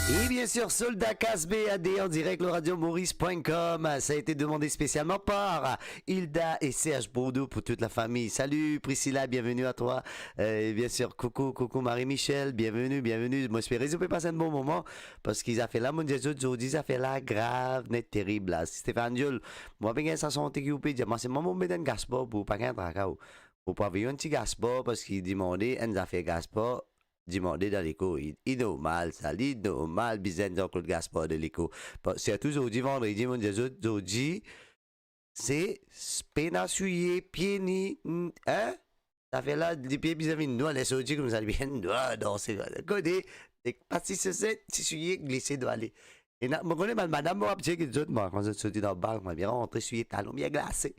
Et bien sûr, Solda Kas B A D en direct, le radio maurice point com. Ça a été demandé spécialement par Hilda et Serge Bourdeau pour toute la famille. Salut Priscilla, bienvenue à toi. Euh, et bien sûr, coucou, coucou Marie-Michel, bienvenue, bienvenue. Mo espere zot pe pas enn bon moman, parski zafer la, mo dir zot, zordi zafer la grav net terib la. Stéphane Diol, mo pe gagn sa sante ki ou pe dir, mwa se mwa mo met enn Gaspard pou ou, pa gagn traka ou. Ou pou avoy enn ti Gaspard, parski dimande enn zafer Gaspard, dimande dan lekor. Li, li normal sa, li normal bizin enn Jean-Claude Gaspard dan lekor. Pa-, sirtou zordi vandredi, mo dir zot, zordi, se s-, pena souliye, pie ni, n-, hein? Zafer la, lipie bizin vinn nwar, ler sorti koumsa, lipie nwar, danse, kone, ek pa ti soset, ti soulie, glise, dwale. Ena, mo kone bann madam, mo abitie get zot, mwa, kan zot sorti dan bal, mwa, bien rantre, soulie talon, bien glase.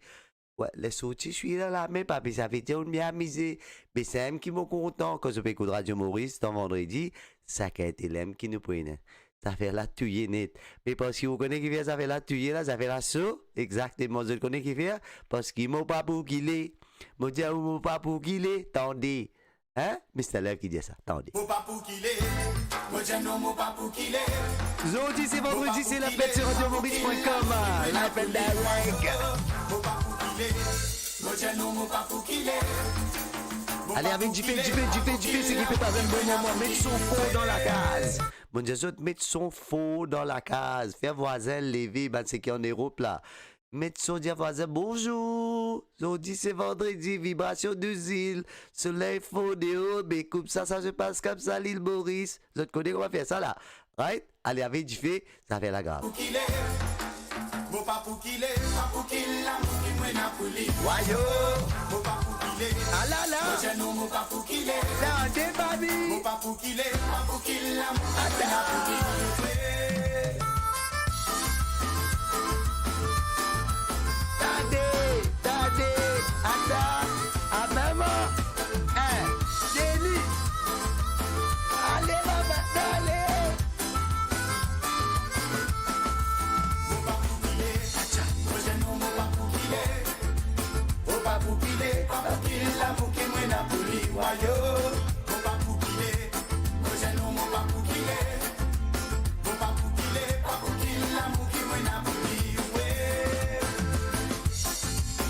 Wi, ler sorti, soulie dan lame, papi, sa vedir ou'nn bien amize. Be samem ki mo kontan, kan zot pe ekout Radio Maurice, tan vandredi, sakenn telem ki nou pran. Zafer la touye net. Me parski ou kone kifer zafer la touye la, zafer la so, exakteman, zot kone kifer? Parski mo pa pou kile. Mo dir ou mo pa pou kile, tande. Hein? Mister Love ki dir sa, tande. Mo pa pou kile, mo dir non, mo pa pou kile. Zordi se vandredi, se lafet sur radio maurice point com, live and direct. Mo pa pou kile, mo dir non, mo pa pou kile. Ale, avek dife, dife, dife, dife, seki pe pas enn bon moman, met son for dan lakaz. Mo dir zot, met son for dan lakaz, fer vwazin leve, bann seki an Erop la. Met son, dir vwazin bonzour. Zordi se vandredi, Vibration des Îles. Soley for deor, be koumsa sa se pas koumsa Lil Moris. Zot kone kouma fer sa la, right? Ale, avek dife, zafer la grav. Pou kile, mo pa pou kile, pa pou kil lamour ki mwa ena pou li. Wayo! Mo pa pou kile, alala! Mo dir non, mo pa pou kile. Tande, baby! Mo pa pou kile, pa pou kil lamour ki mwa ena pou li. Tande, tande, atann, a mama, eh, Deni. Ale, mama, ale. Mo pa pou kile, mo dir non, mo pa pou kile. Mo pa pou kile, pa pou kil lamour ki mwa ena pou li, wayo. Mo pa pou kile, mo dir non, mo pa pou kile. Mo pa pou kile, pa pou kil lamour ki mwa ena pou li, we.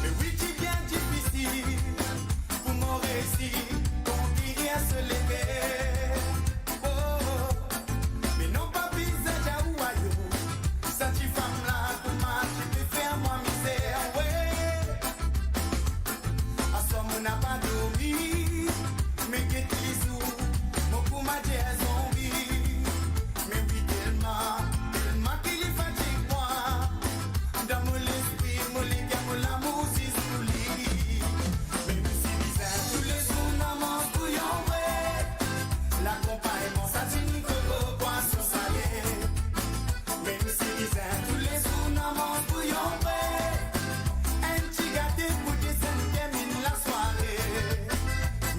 Me wi, ti bien difisil pou mwa resi konkirir so leker. Oh, me non, pa bizin dir ou ayo, sa tifam la, kouma ti pe fer mwa mizer, we. Aswar mo napa dormi, me get lizour, mo kouma dir zonbi. Me wi, telman, telman ki li fatig mwa. Dan mo lespri, mo leker, mo lamour zis pou li. Mem si bizin toulezour nou manz bouyon bred, lakonpagnman sardinn, koko, pwason sale. Mem si bizin toulezour nou manz bouyon bred, enn ti gate pou desann terminn lasware.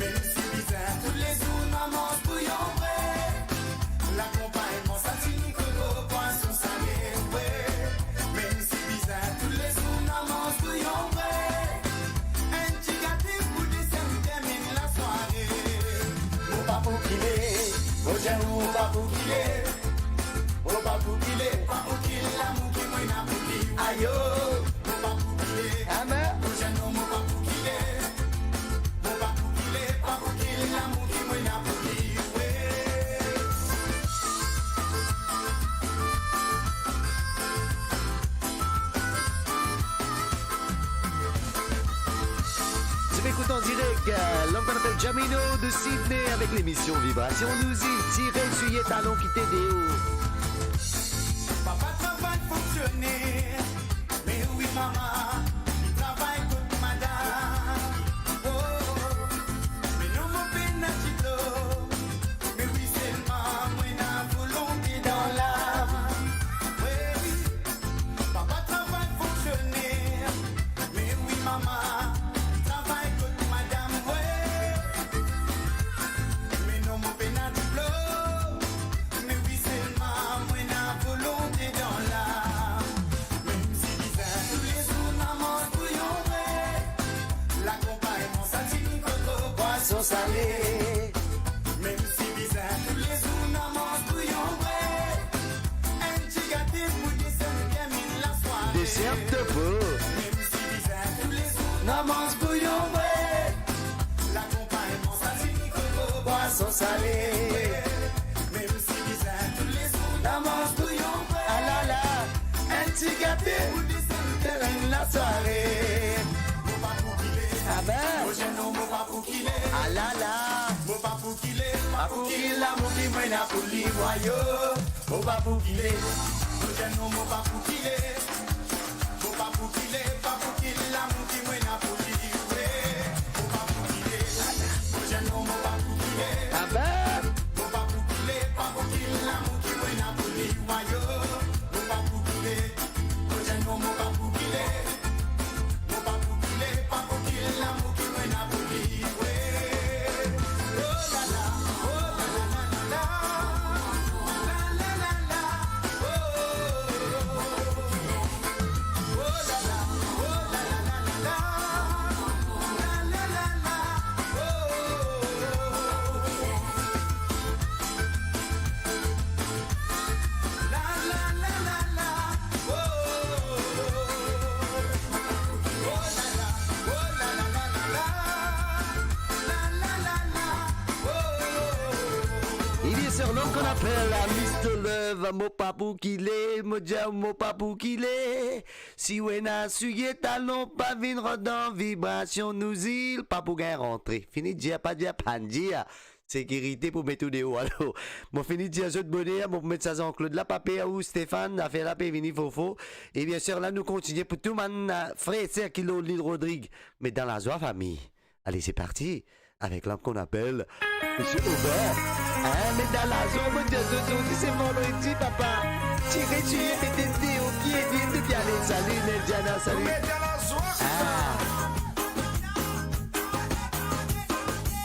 Mem si bizin toulezour nou manz bouyon bred, lakonpagnman sardinn, koko, pwason sale, we. Mem si bizin toulezour nou manz bouyon bred, enn ti gate pou desann terminn lasware. Mo pa pou kile, mo dir ou mo pa pou kile. Mo pa pou kile, pa pou kil lamour ki mwa ena pou li. Ayo, mo pa pou kile. Amen. Mo dir non, mo pa pou kile. Mo pa pou kile, pa pou kil lamour ki mwa ena pou li, we. Zot pe ekout an direk, euh, l'homme qu'on appelle Jamino de Sydney avec l'émission Vibration. Nou dir, tire soulie talon, kite deor. Papa travay fonksioner, me wi mama, li travay kot madam. Oh, me non, mo pena diplom, me wi, selman mo ena volonte dan lam. We, wi. Papa travay fonksioner, me wi, mama travay kot madam, we. Me non, mo pena diplom, me wi, selman mo ena volonte dan lam. Mem si bizin toulezour nou manz bouyon bred, lakonpagnman sardinn, koko, pwason sale. Mem si bizin toulezour nou manz bouyon bred, enn ti gate pou desann terminn lasware. Deser de vo. Mem si bizin toulezour nou manz bouyon bred, lakonpagnman sardinn, koko, pwason sale. Mem si bizin toulezour nou manz bouyon bred, alala, enn ti gate pou desann terminn lasware. Mo pa pou kile. Amen. Mo dir non, mo pa pou kile. Alala. Mo pa pou kile, pa pou kil lamour ki mwa ena pou li, wayo. Mo pa pou kile, mo dir non, mo pa pou kile. Mo pa pou kile, pa pou kil lamour ki mwa ena pou li, we. Mo pa pou kile, Il est sur l'homme qu'on appelle Mister Love, mo pa pou kile, mo dir mo pa pou kile. Si ou ena souye talon, pa vinn rant dan vibrasion nou zil, pa pou gagn rantre. Fini dir, pa dir, pa dir. Sekirite pou met ou deor. Alor, mo fini dir zot boner, mo pou met sa Jean-Claude la, pa per ou Stéphane, zafer la pe vini fofo. E bien sir, la nou kontinie pou tou bann, euh, frer, ser ki lor Lil Rodrig. Met dan lazwa, fami. Allez, c'est parti avec l'homme qu'on appelle Monsieur Aubert. Hein, met dan lazwa, mo dir zot, zordi se vandredi, papa. Tire, tire, mete deor, bien, bien, bien, bien. Allez, salut, Indiana, salut. Met dan lazwa. Ah.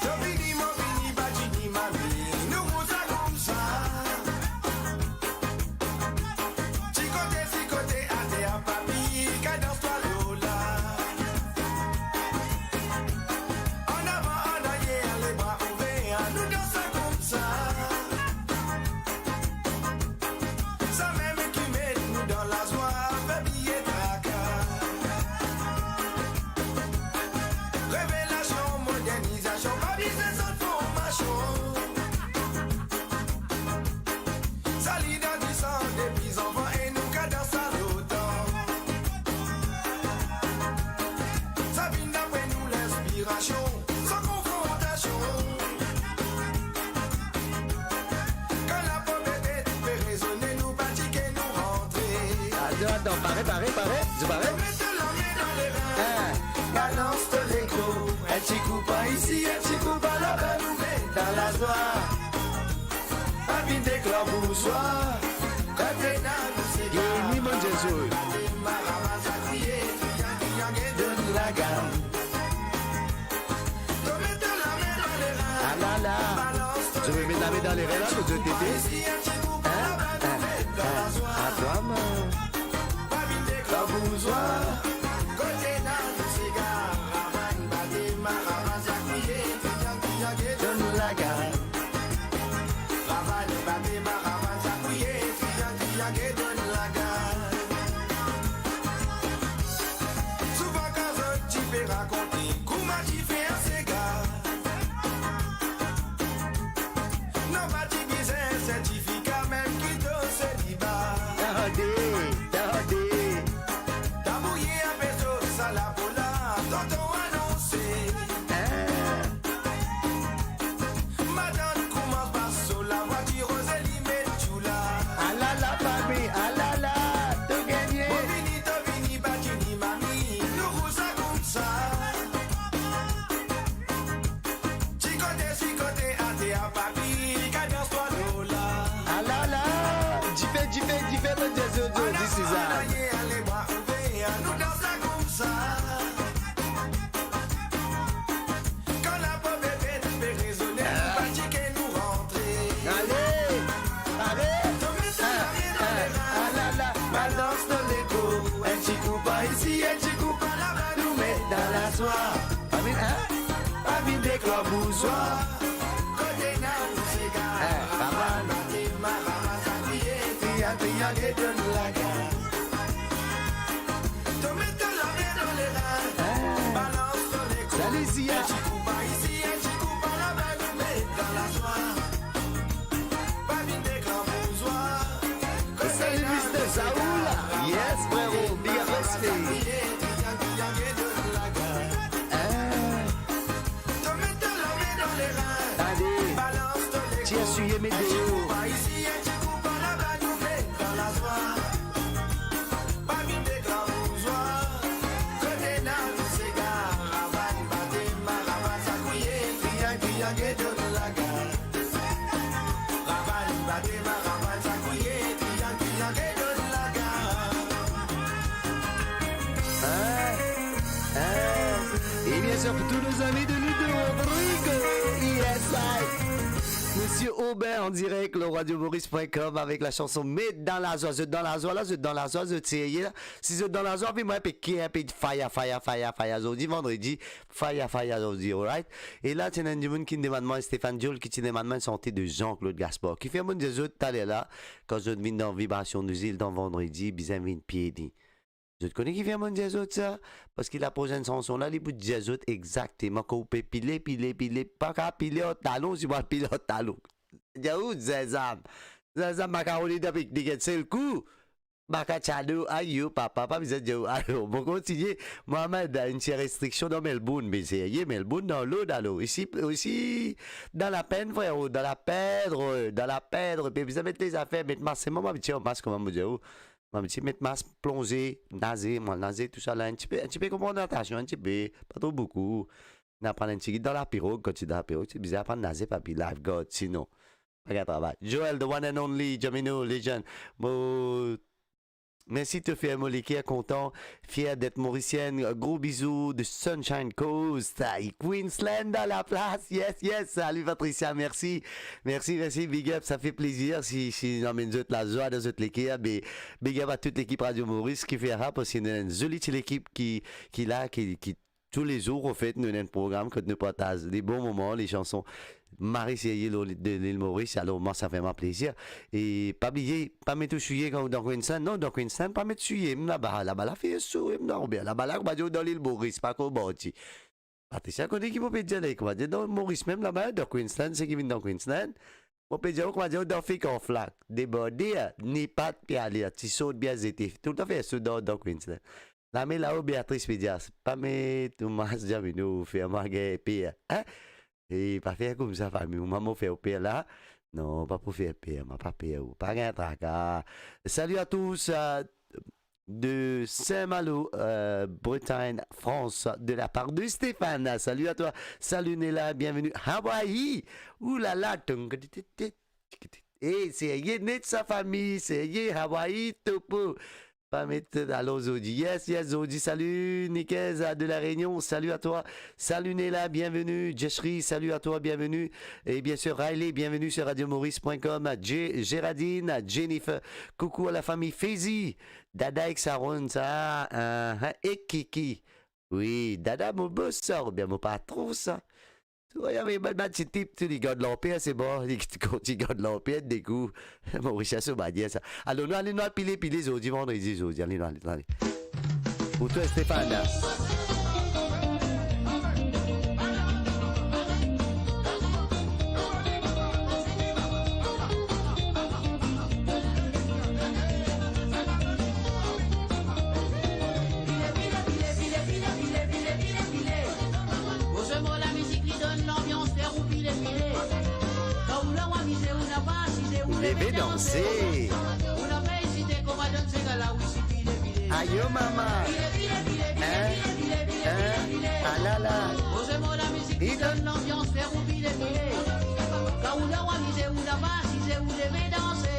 To vini, mo vini, pa ti ni mami, nou bouze koumsa. Ti kote, ti kote, ater, papi, kadans twa Lola. An avan, an aryer, lebra ouver, nou dans koumsa. Samem ki met nou dan lazwa, fer bliye traka. Revelasion, modernizasion, pa bizin zot formasion. Sa li dan disan depi zanfan e nou ka dans sa lotan. Sa vinn dapre nou linspirasion, san konfrontasion. Kan lapwin pe rezone, nou pa tike nou rantre. Atann, atann, pare, pare, pare, zot pare? Met lame dan lerin. Hein. Balans to lekor, enn ti kou par isi, enn ti kou par laba, nou met dan lazwa. Pa vinn deklar bouzwa, kan pena nou sega. Geni, bann Jezu. Bate maramas, zakriye, triang, triang, e donn lagal. To met lame dan lerin. Ah la la. Balans to lekor. Zot met lame dan lerin la, kot zot ete? Hein? Hein? Hein? Atann, man. Pa vinn deklar bouzwa. Kote ena nou sega, ravann, bate maramas, zakriye, triang, triang, e donn lagal. Ravann, bate maramas, zakriye, triang, triang, e donn lagal. Souvan kan zot ti pe rakonte kouma ti fer sega, non, pa ti bizin sertifika, mem ki to seliba. Tande, tande. Tabouye inpe so sa lapo la, tonton anonse. Hein? Matant koumans pas so lavwatir, Rozeline met djoula. Alala, fami, alala, to gagn. Mo vini, to vini, pa ti ni mami, nou bouze koumsa. Ti kote, ti kote, ater, papi, kadans twa Lola. Alala, dife, dife, dife, bann Jezu, Jezu, Sizann. An avan, an aryer, lebra ouver, nou dans koumsa. Kan lapwin pe rezone, nou pa tike nou rantre. Ale, pare. To met lame dan lerin. Ah, ah, alala, balans to lekor. Enn ti kou par isi, enn ti kou par laba, nou met dan lazwa. Pa vinn, hein? Pa vinn deklar bouzwa. Kote ena nou sega. Eh, ravann. Bate maramas, zakriye, triang, triang, e donn lagal. To met to lame dan lerin. Eh. Balans to lekor. Salut, Zia. Enn ti kou par isi, enn ti kou par laba, nou met dan lazwa. Pa vinn deklar bouzwa. Salut, Mister Saoul. Yes, frérot. Big up, respect. Hein? Tande. Ti asiye met deor. Hein? Hein? Et bien sûr, pour tous nos amis de l'île de Rodrigue, E S I. Monsieur Aubin en direct, le radio maurice point com avec la chanson Met dan lazwa. Zot dan lazwa la, zot dan lazwa, zot serye la. Si zot dan lazwa, vinn mwa inpe kier, inpe fire, fire, fire, fire. Zordi vandredi, fire, fire zordi, alright? E la, ti ena enn dimoun ki demann mwa, Stéphane Diol, ki ti demann mwa enn sante de Jean-Claude Gaspard. Kifer mo'nn dir zot taler la, kan zot vinn dan Vibration Nou Zil dan vandredi, bizin vinn pie nui. Zot kone kifer mo'nn dir zot sa? Parski laprosenn sanson la, li pou dir zot exakteman kan ou pe pile, pile, pile, pa kapav pile ar talon, si pa pile ar talon. Dir ou, zinzam. Zinzam, makaroni dan piknik, enn sel kou. Baka tchado, ayo, papa, pa bizin dir ou, ayo. Bon, kontigne. Mohamed, enn ti restriksion dan Melbourne, me serye, Melbourne dan lord alor. Isi, isi, dan lapenn, frero, dan lapenn, dan lapenn, pe bizin met lezafer, met mas, se mwa, mo abitie ar mas, kouma mo dir ou. Mo abitie met mas, plonze, naze, mwa naze, tousala, enn tipe, enn tipe konpran natasion, enn tipe, pa tro boukou. Aprann enn tigit dan lapirog, kan ti dan lapirog, ti bizin aprann naze, papi, lifeguard, sinon, pa gagn travay. Joel, the one and only, Jamino, legend. Mo, mersi, to fer mo leker kontan, fier d'être mauricienne. Gros bisous de Sunshine Coast, Queensland dans la place. Yes, yes. Salut Patricia, mersi. Mersi, mersi, big up, sa fer plezir. Si, si nou amenn zot lazwa dan zot leker, be, big up a tout lekip Radio Maurice ki fer sa, parski nou enn zoli ti lekip ki, ki la, ki, ki toulezour, anfet, nou ena enn program kot nou partaz de bon moman, le sanson mari serye lor li-, de Lil Moris, alor mwa, sa fer mwa plezir. E pa bliye, pa met ou souye kan ou dan Queensland, non, dan Queensland, pa met souye, mem laba, laba la fer so, mem dan, oubien laba la, kouma dir ou dan Lil Moris, pa kouma dir. Patricia kone ki mo pe dir la, kouma dir dan Moris mem laba, dan Queensland, seki vinn dan Queensland, mo pe dir ou, kouma dir ou, dan fik an flak, deborde, ni pat pe ale, ti sort bien zete, toultan fer so dan, dan Queensland. Lame lao, Beatrice pe dir, pa met ou mas, Jamino, fer mwa gagn per, hein? E pa fer koumsa, fami, ou mama fer ou per la. Non, pa pou fer per, mwa pa per ou, pa gagn traka. Salut à tous, euh, de Saint-Malo, euh, Bretagne, France, de la part de Stéphane. Salut à toi. Salut Nella, bienvenue. Hawaï. Ouh là là, tonk, ti, ti, ti, ti, ti. Eh, serye net sa, fami, serye, Hawaï, topo. Pa met, alor, Zodi. Yes, yes, Zodi. Salut, Nikez, de La Réunion. Salut à toi. Salut, Nella. Bienvenue. Jeshri, salut à toi. Bienvenue. Et bien sûr, Riley, bienvenue sur radio maurice point com. J-, Géraldine, Jennifer. Coucou à la famille Fezi. Dada ek Saron, sa. Euh, hein, ek Kiki. Oui, Dada, mo bos sa, oubien mo patron sa. Wi, ave bann, bann ti tip, tou li gard lanper, se bon, li, li gard lanper, dekou, Morisien so manier sa. Alor, nou ale, nou al pile, pile, zordi vandredi, zordi, ale, nou ale, nou ale. Pou twa, Stéphane. Leve danse. Ayo mama. Hein? Hein? Alala. Li donn lanbians, fer ou pile pile. Kan ou dan ou amize, ou napa asize, ou leve danse.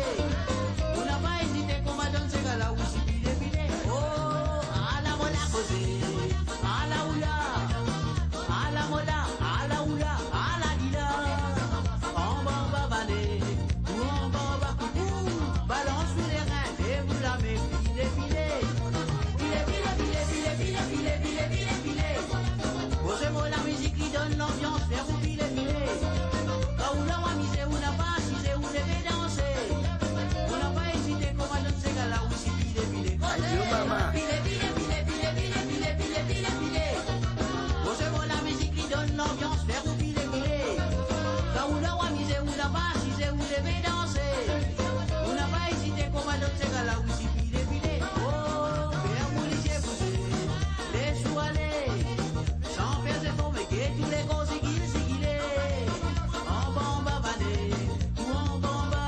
Ou napa ezite, kouma donn se gala, ou si pile pile. Oh, ala mo la koze, ala ou la, ala mo la, ala ou la, ala li la. Anba, anba, bale. Ou anba, anba, koukou, balans ou lerin, lev ou lame, pile, pile. Pile, pile, pile. Boze mo lamizik li donn lanbians, fer ou pile, pile. Kan ou la ou amize, ou napa asize, ou leve danse. Ou napa ezite, kouma donn se gala, ou si pile, pile. Ayo, mama. Pile, pile, pile. Boze mo lamizik li donn lanbians, fer ou pile, pile. Kan ou la ou amize, ou napa asize, ou leve danse. Ou napa ezite, kouma donn se gala, ou si pile, pile. Oh, fer ou lizie bouze, les ou ale. San fer zefor, me get ou lekor zigil, zigile. Anba, anba, bale. Ou anba, anba.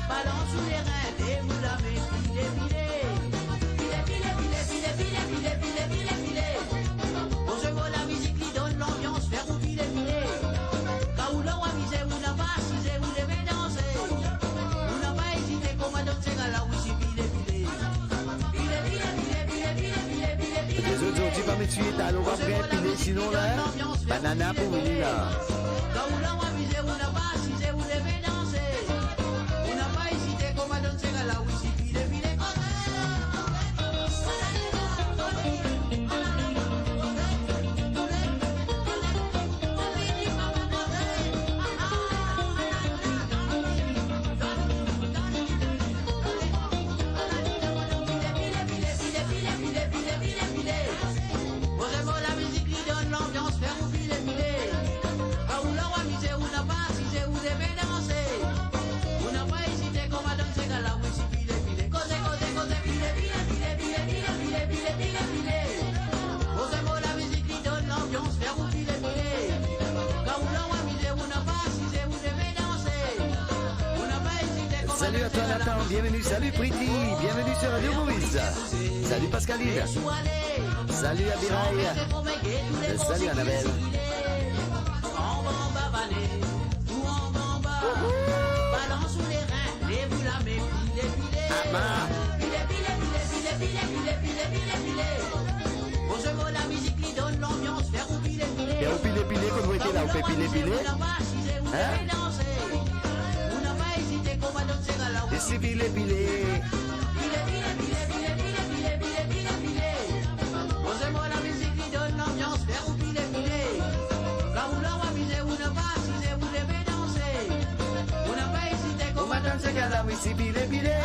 Balans ou lerin, lev ou lame, pile, pile. Pile, pile, pile. Boze mo lamizik li donn lanbians, fer ou pile, pile. Kan ou la ou amize, ou napa asize, ou leve danse. Ou napa ezite, kouma donn se gala, ou si pile, pile. Pile, pile, pile. Lezot zordi pa met swiye, talon pa pran pile, sinon la, banana pou vini la. Kan ou la ou amize, ou napa asize, ou leve danse. Ou napa ezite, kouma donn se gala, ou si pile, pile. Boze mo lamizik li donn lanbians, fer ou pile, pile. Salut à toi, Nathan, bienvenue. Salut, Priti, bienvenue sur Radio Maurice. Salut, Pascaline. Salut, Abiraï. Salut, Annabelle. Wouhou. Ah, bah. Fer ou pile, pile, kot ou ete la, ou pe pile, pile. Hein? Isi pile, pile. Ou va dans ce gala, isi pile, pile.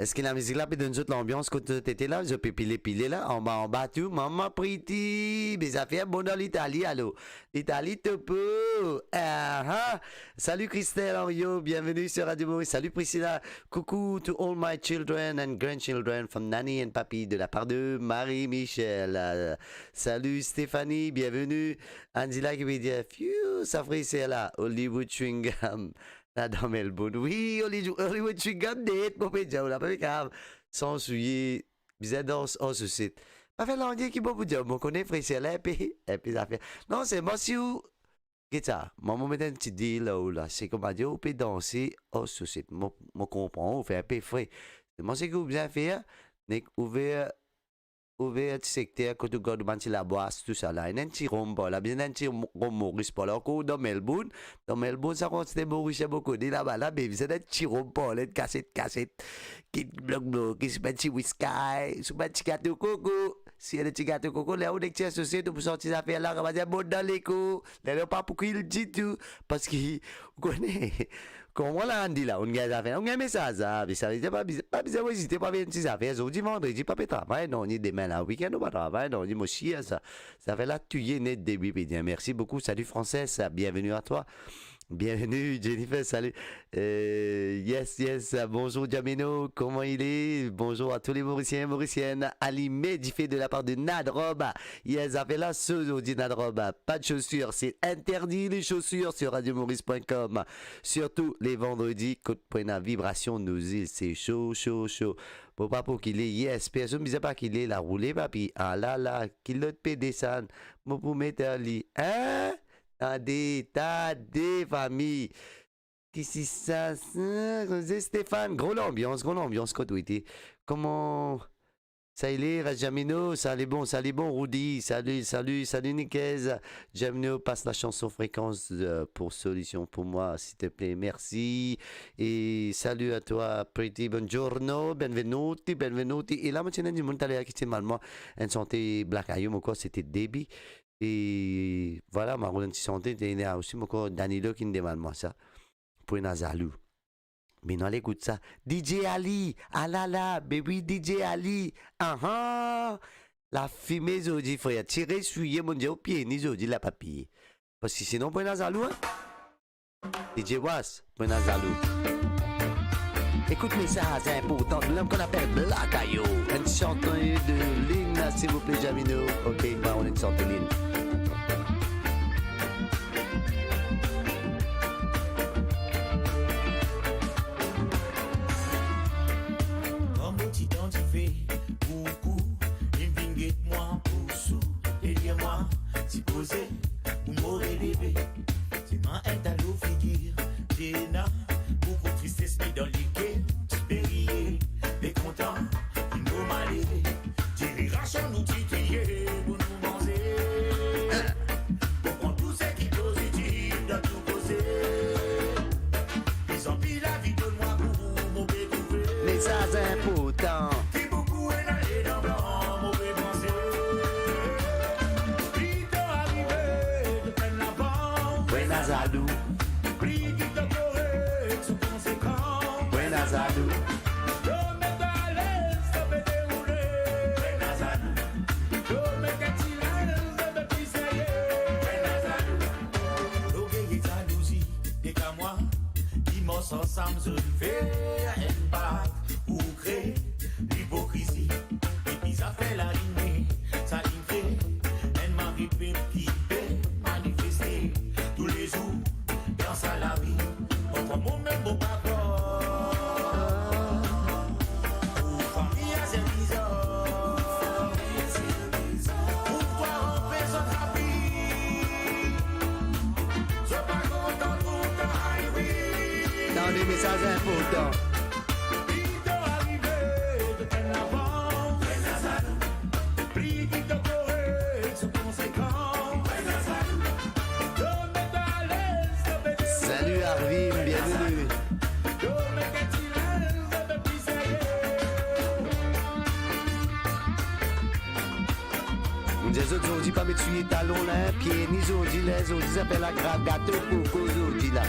Eski lamizik la pe donn zot lanbians kot zot ete la, zot pe pile, pile la, anba, anba tou, mama Priti, be zafer bon dan Litali, alor. Litali topo. Aha. Salut Christelle Henriot, bienvenue sur Radio Maurice. Salut Priscilla. Coucou to all my children and grandchildren from Nanny and Papi de la part de Marie-Michel. Euh, salut Stéphanie, bienvenue. Angela ki pe dir, fiu, sa fre ser la, Hollywood Chewing Gum, la dan Melbourne. Wi, Hollywood, Hollywood Chewing Gum, net, mo pe dir, la pa grav. San souye, bizin dans an soset. Pa fer nanye ki mo pou dir, mo kone fre ser la, enpe, enpe zafer. Non, selman si ou, get sa, mwa mo met enn ti dil lor ou la, se kouma dir ou pe danse an soset. Mo, mo konpran ou, fer enpe fre. Selman seki ou bizin fer, nek ouver, ouver ti sekter kot ou gard ou bann ti labwas, tousala. Ena enn ti rom par la, bizin enn ti rom, rom Moris par la. Ankor dan Melbourne, dan Melbourne, sa kantite Morisien mo kone laba la, be bizin enn ti rom par la, kaset, kaset. Ki blok, blok, ki sou bann ti whisky, sou bann ti gato koko. Si ena ti gato koko, ler ou nek ti an soset, ou pou santi zafer la, kouma dir, mont dan lekor. Ler ou pa pou kwi ditou, parski, ou kone, kouma la, Andy la, ou gagn zafer, ou gagn mesaz, ah, be sa vedir pa bizin, pa bizin ezite, pa vinn ti zafer, zordi vandredi, pa pe travay, non, ni demin la, weekend, ou pa travay, non, ni mo sir sa. Zafer la touye net, debi pe dir. Merci beaucoup, salut Frances, bienvenue à toi. Bienvenue, Jennifer, salut. Euh, yes, yes, bonjour Jamino, comment il est? Bonjour à tous les Mauriciens et Mauriciennes. Alime dife de la part de Nadrob. Yes, zafer la so zordi Nadrob. Pas de chaussures, c'est interdit les chaussures sur radio maurice point com. Surtout les vendredis, kot pou ena vibration nou zil, se so, so, so. Mo pa pou kile, yes, personn bizin pa kile la, roule papi. Ah la la, kilot pe desann, mo pou met li. Hein? Tande, tande, fami. Ki si sa, sa, koze Stéphane, gro lanbians, gro lanbians kot ou ete. Kouma sa ale, Jamino, sa ale bon, sa ale bon, Roody, salut, salut, salut Nikez. Jamino, passe la chanson Fréquence, euh, pour Solution pour moi, s'il te plaît, merci. Et salut à toi, Pretty, buongiorno, benvenuti, benvenuti. E la, mo ti ena dimoun taler ki ti demann mwa enn sante Black Eyed, mo krwar se te Debbie. E vwala, mo al enn ti sante, te ena osi, mo krwar Danilo ki demann mwa sa. Pou ena zalou. Me nou al ekout sa. D J Ali, alala, be wi, D J Ali, aha. Lafime zordi, frer, tire soulie, mo dir ou pie ni zordi la, papi. Parski sinon, pou ena zalou, hein. D J Was, pou ena zalou. Ekout mesaz inportan, nou linn konn apel Black Eyed. Enn ti sante de Lynn, silvouple, Jamino. Ok, pa ou enn ti sante Lynn. Kan mo ti dan dife, koukou, li vinn get mwa pou sou, e dir mwa, ti poze, pou mo releve. Selman enn ta lor figir, ena boukou tristès, me dan leker, ti pe riye, pe kontan, ki mo malere. Ti rir asann nou ti kriye pou nou manze. Pou pran tou seki pozitif dan tou koze. Plis anpil lavi donn mwa pou mo pe trouve. Mesaz inportan. Ki boukou ena ledan blan mo pe panse. Pli to arive, to pran lavans. Pou ena zalou. Pli vit to korek, sou konsekan. Pou ena zalou. To met alez, to pe deroule. Pou ena zalou. To met enn ti lez, to pe pli serye. Pou ena zalou. Zot fer enn pak pou kre lipokrizi, epi zafer lalime, sa inn kre enn mari pep ki pe manifeste toulezour dan sa lavi. Ankor momem mo pa krwar pou fami a Zermizor. Pou twa ranpli zot lavi, zot pa kontan pou twa arive. Tande mesaz inportan. Pli to arive, to pran lavans. Pli ki to korek, so konsekan. To met alez, to met... Salut Arvin, bienvenue. To met enn ti linz, to met pli serye. Mo dir zot zordi pa met soulie talon la, pie ni zordi la, zordi zafer la grav, gato koko zordi la.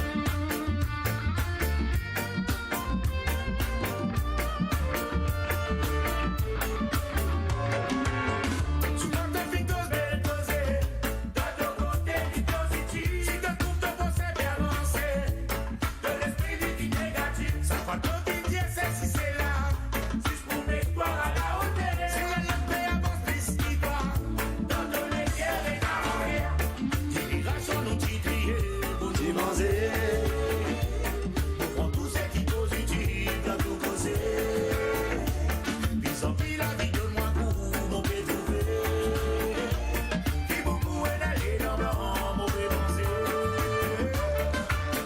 Souvan to finn koz bel koze, dan to kote li pozitif. Si to trouv to panse pe avanse, to lespri li ki negatif, sa fwa to vinn dir sesi sela, zis pou met twa alaoter. Si lalame pe avans plis ki twa, dan to leker ena anfer. Deliberation nou ti triye pou ti manze. Pran tou seki pozitif dan tou koze. Pli zanvi lavi donn mwa kou, mo pe trouve ki boukou ena ledan blan, mo pe panse.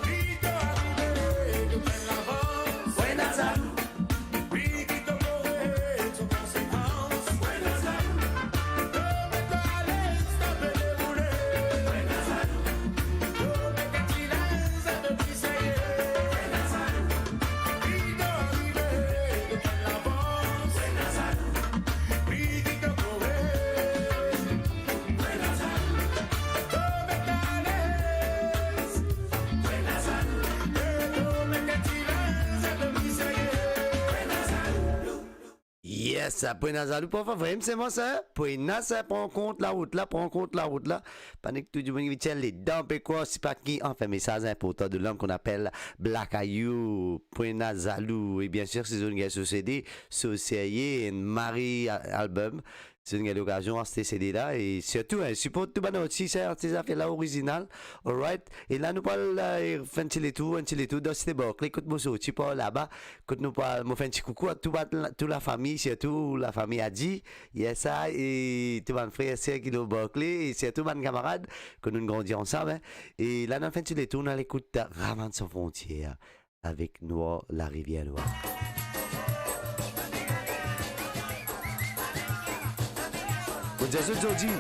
Pli to arive, to pran lavans. Pwena zalou. Yes, sa pwena zalou, parfwa vremem se mwa sa, pwena sa, pran kont larout la, pran kont larout la. Pa nek tou dimoun ki vinn tir ledan, pe krwar sipa ki, anfin, mesaz inportan de l'homme qu'on appelle Black Ayou, pwena zalou. E bien sir, si zot gagn so C D, so serye, enn mari a-, album, si zot gagn lokazion aste C D la, e sirtou, hein, siport tou bann artis, hein, artis zafer la orizinal, alright? E la, nou pral, euh, fer enn ti letour, enn ti letour dan Site Barclay, kot mo sorti par laba, kot nou pral, mo fer enn ti koukou a tou bann, tou lafami, sirtou lafami Adi, yes I, e tou bann frer, ser ki lor Barclay, e sirtou bann kamarad, kot nou grandi ansam, hein. E la, nou fer enn ti letour, nou al ekout Raman San Frontier avek Noir, Larivier Noir. Mo dir zot zordi,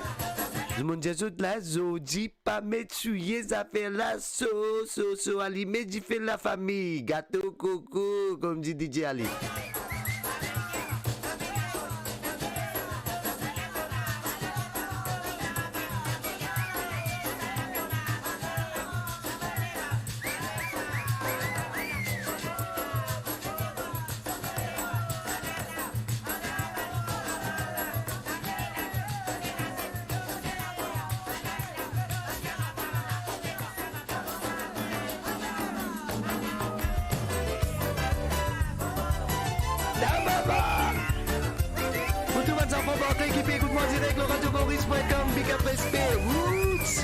mo dir zot la, zordi pa met soulie zafer la so, so, so, alime dife lafami, gato koko, kouma dir D J Ali. Dababa! Pou tou bann zanfan Barclay ki pe ekout mwa direk lor radio corus point com, big up, respe, Roots!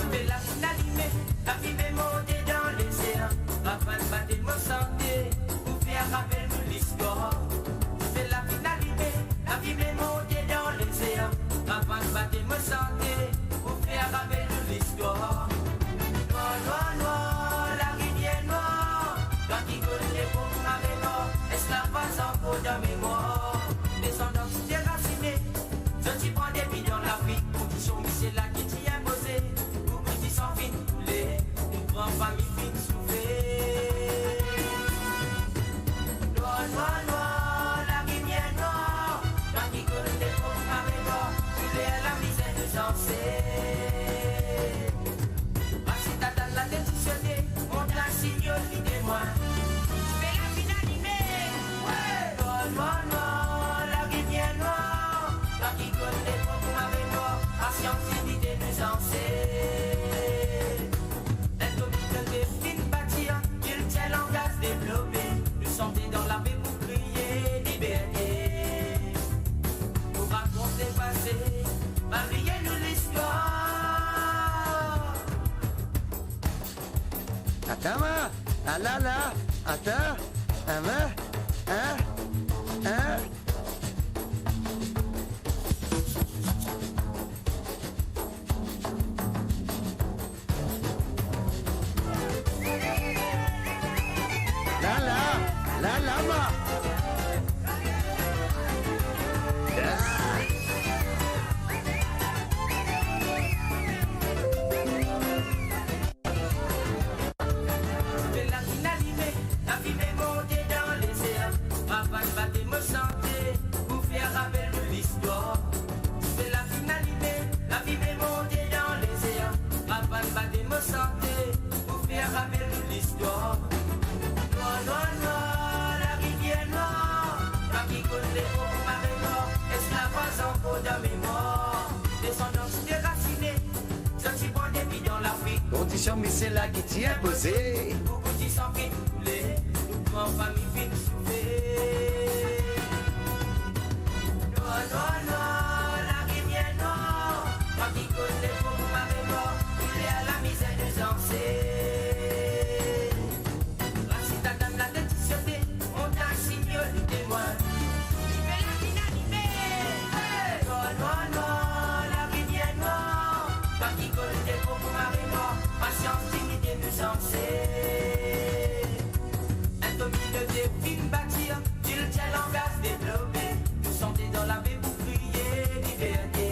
Dife la finn alime, lafime monte dan lezer. Ravan bat mo sante pou fer rapel nou listwar. Dife la finn alime, lafime monte dan lezer. Ravan bat mo sante pou fer rapel nou listwar. Nwar, nwar, nwar, Larivier Nwar. Kan ki kote pou mwa memwar, esklavaz ankor dan memwar. La la, atann, hein, hein, hein. La la, la la, ma. Yes. Dife la finn alime, lafime monte dan lezer. Ravann bate mo sante pou fer rapel nou listwar. Dife la finn alime, lafime monte dan lezer. Ravann bate mo sante pou fer rapel nou listwar. Nwar, nwar, nwar, larivier nwar, pa ki konn lepok ou mare mor, esklavaz ankor dan memwar. Desandans derasine, zot ti pran depi dan Lafrik. Kondision mizisien la ki ti inpoze. Boukou disan finn koule, nou gran fami finn soufer. Nwar, nwar, nwar, larivier nwar, pa ki konn lepok ou mare mor, kouler lamizer nou zanse. Rasin Adam la ti sote, montagn Sinyon li temwin. Dife la finn alime. Nwar, nwar, nwar, larivier nwar, pa ki konn lepok ou mare mor, pasians, dignite nou zanse. Enn kominote finn batir, kiltir, langaz devlope, nou sante dan lape pou kriye liberte.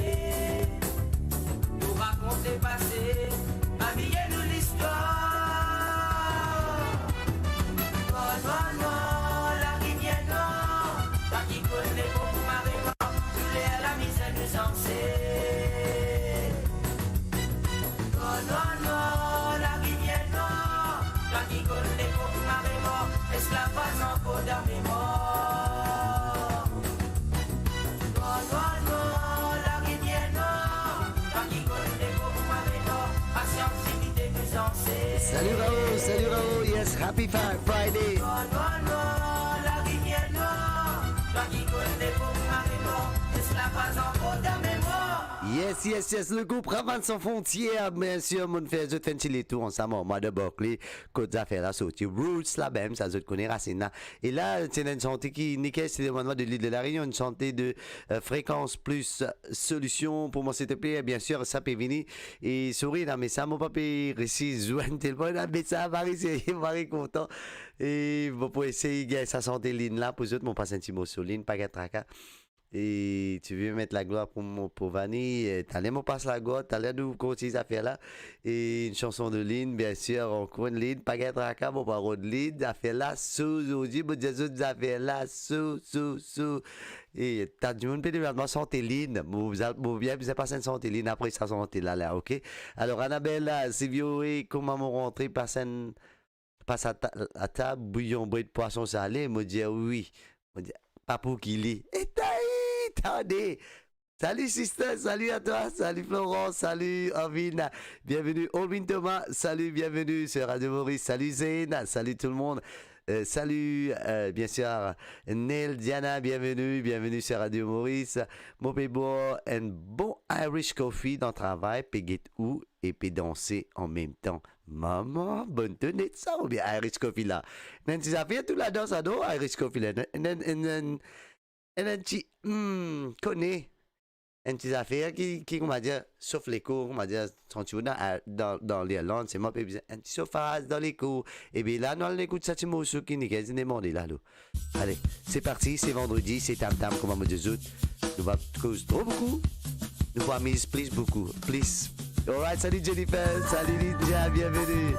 Nou rakont lepase, abiye nou listwar. Nwar, nwar, nwar, larivier nwar, pa ki konn lepok ou mare mor, kouler lamizer nou zanse. Nwar, nwar, nwar, larivier nwar, pa ki konn lepok ou mare mor, esklavaz ankor dan memwar. Nwar, nwar, nwar, larivier nwar, pa ki konn lepok ou mare mor, pasians, dignite nou zanse. Salut Raoul, salut Raoul, yes, happy Fri-, Friday. Nwar, nwar, nwar, larivier nwar, pa ki konn lepok ou mare mor, esklavaz ankor dan memwar. Yes, yes, yes, le group Ravann San Frontières, bien sûr, mo'nn fer zot fer enn ti letour ansam ar Mother Barclay, kot zafer la sorti, Roots la, bem, sa zot kone rasinn la. E la, ti ena enn sante ki, Nikel ti demann mwa de l'île de la Réunion, enn sante de, euh, Fréquence Plus Solution pou mwa, silteple, bien sûr, sa pe vini. E sorry la, me sa, mo pa pe resi zwenn telman, la, me sa, mari, se, mari kontan. E mo pou esey gagn sa sante linn la pou zot, mo pas enn ti morso linn, pa gagn traka. E ti ve met laglwar pou mo, pou Vani, e, taler mo pas laglwar, taler nou kontign zafer la. E enn chanson de linn, bien sûr, ankor enn linn, pa gagn traka, mo pa rod linn, zafer la so, zordi, mo dir zot zafer la so, so, so. E ta dimoun pe demann mwa sante linn, mo, mo bien bizin pas enn sante linn apre sa sante la, la, ok? Alor, Annabelle, la, si vioe, kouma mo rantre, pas enn pas ata-, atab, bouyon, bwet pwason sale, mo dir wi. Mo dir, pa pou ki li. E ta, e, tande. Salut sister, salut à toi, salut Florence, salut Arvin, bienvenue Olvin Thomas, salut, bienvenue sur Radio Maurice, salut Zayn, salut tout le monde. Euh, salut, euh, bien sûr, Neil, Diana, bienvenue, bienvenue sur Radio Maurice. Mo pe bwar enn bon Irish coffee dan travay, pe get ou e pe danse an mem tan. Mama, bonn tonnet sa, oubien Irish coffee la. Ena enn ti zafer tou ladan sa, non, Irish coffee la. Ena, ena, ena, ena enn ti, hmm, kone. Enn ti zafer ki, ki, kouma dir, sof lekor, kouma dir, santi ou dan, dan, dan Lirland, selman pe bizin enn ti sofaz dan lekor. Ebien la, nou al ekout sa ti morso ki Nikel ti demande la, lo. Ale, se parti, se vandredi, se Tam Tam, kouma mo dir zot. Nou pa koz tro boukou, nou pou amiz plis boukou, plis. Alright, salut Jennifer, salut Lydia, bienvenue.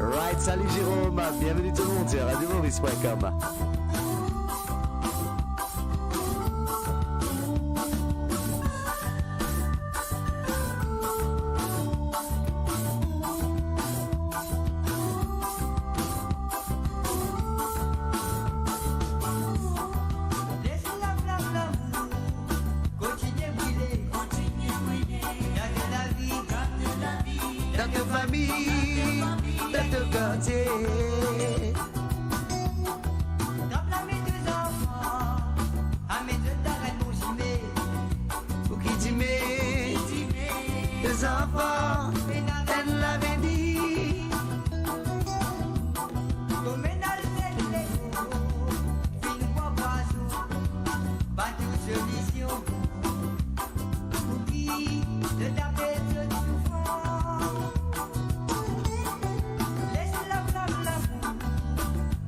Right, salut Jérôme, bienvenue tout le monde sur radio maurice point com. Les lammes, lammes, l'amour, continue à brûler, continue à brûler. Dans ta vie, dans ta vie, dans ta famille, dans ton quartier. Dans la vie des enfants, amène ta reine, mon jumé. Pou ki dime, zanfan, enn lavenir. Solision pou ki zot apel zot soufrans. Les laflam lamour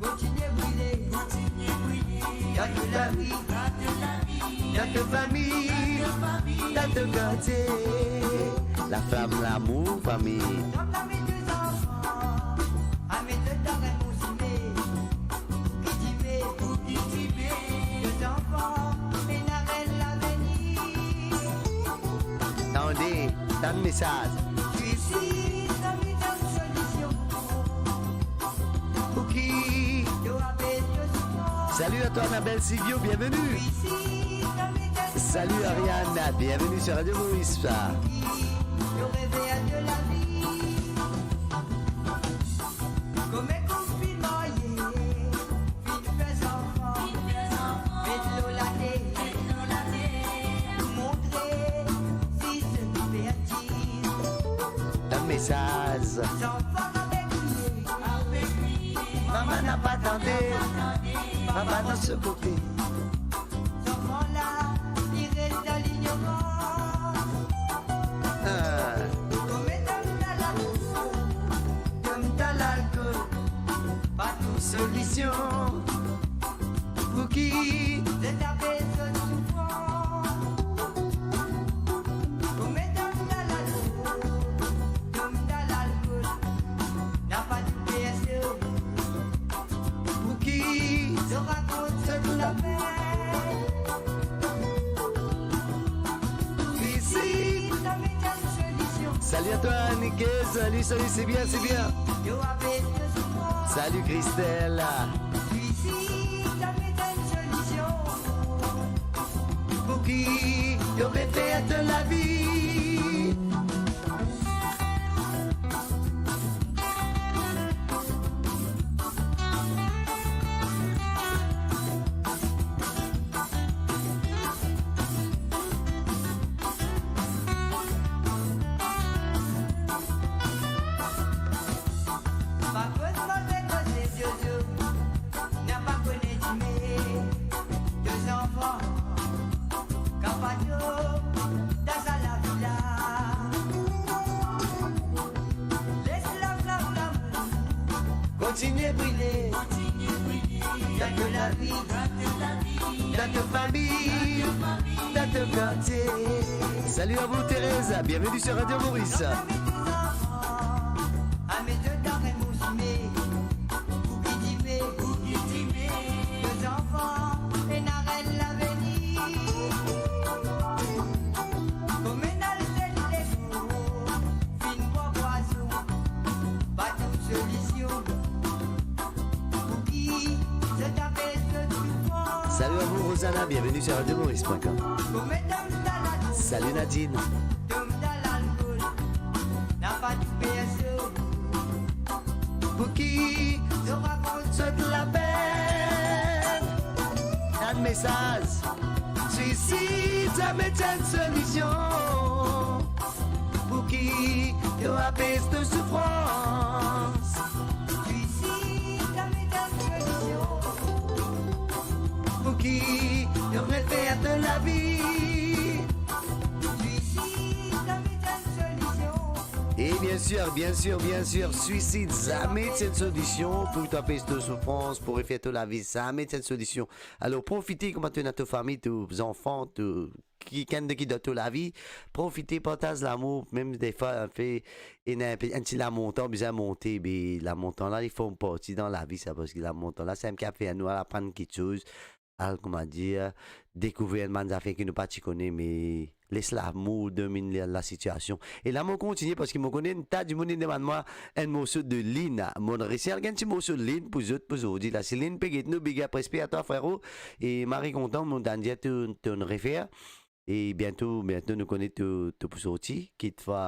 kontinie brile, kontinie brile dan to lavi, dan to fami, dan to kartie. Laflam lamour, fami. Zot amenn to zanfan, amenn zot dan enn bon sime. Pou ki dime, pou ki dime, to zanfan ena enn lavenir. Tande, tann mesaz. Swisid, zame tann solision. Pou ki to apel to soufrans. Salut à toi, Annabelle Silvio, bienvenue. Swisid, zame tann solision. Salut Ariane, bienvenue sur Radio Maurice. Pou ki to reve a to lavi. Kouma konfinman ye, finn fer zanfan, met lor late, pou montre si zot pe atis. Tann mesaz. Zanfan avek li, mama napa tande, papa dan so kote. Zanfan la, li res dan lignorans. Ah. Kouma tom dan ladrog, tom dan lalkol, pa trouv solision. Pou ki zot apel zot soufrans. Kouma tom dan ladrog, tom dan lalkol, napa tou personn. Pou ki zot rakont zot lapenn. Swisid, zame tann solision. Salut à toi, Niquez. Salut, salut, c'est bien, c'est bien. Salut, Christelle. Swisid, zame tann solision. Pou ki to pe fer to lavi. Pa koz move koze, Jojo. Napa kone dime, to zanfan kapav tom dan sa lavi la. Les laflam lamour kontinie brile, kontinie brile dan to lavi, dan to fami, dan to kartie. Salut à vous, Thérèse. Bienvenue sur Radio Maurice. Amenn zot dan enn bon sime. Pou ki dime, pou ki dime, to zanfan ena enn lavenir. Kouma al sel lekol, finn bwar pwazon, pa trouv solision. Pou ki zot apel zot soufrans. Salut à vous, Rosanna, bienvenue sur radio maurice point com. Kouma tom dan ladrog, salut Nadine. Tom dan lalkol, napa tou personn. Pou ki zot rakont zot lapenn. Tann mesaz. Swisid, zame tann solision. Pou ki to apes to soufrans. Swisid, zame tann solision. Pou ki to refer to lavi. Swisid, zame tann solision. E bien sir, bien sir, bien sir, swisid zame ti enn solision pou to apes to soufrans, pou refer to lavi, zame ti enn solision. Alor, profite kouma to ena to fami, to zanfan, to kikenn de ki dan to lavi, profite, partaz lamour, mem defwa, fer ena enn pe, enn ti lamontan bizin monte, be lamontan la, li form parti dan lavi sa, parski lamontan la, sa mem ki fer nou al aprann kiksoz, al, kouma dir, dekouver enn bann zafer ki nou pa ti kone, me les lamour dominn la, lasitiasion. E la, mo kontinie, parski mo kone enn ta dimoun inn demann mwa enn morso de Lina. Mo resi al gagn ti morso Lina pou zot, pou zordi la. Si Lina pe get nou, big up, respe a twa, frero. E mari kontan, mo tann dir to, to refer. E biento, biento nou kone to, to pou sorti, kitfwa,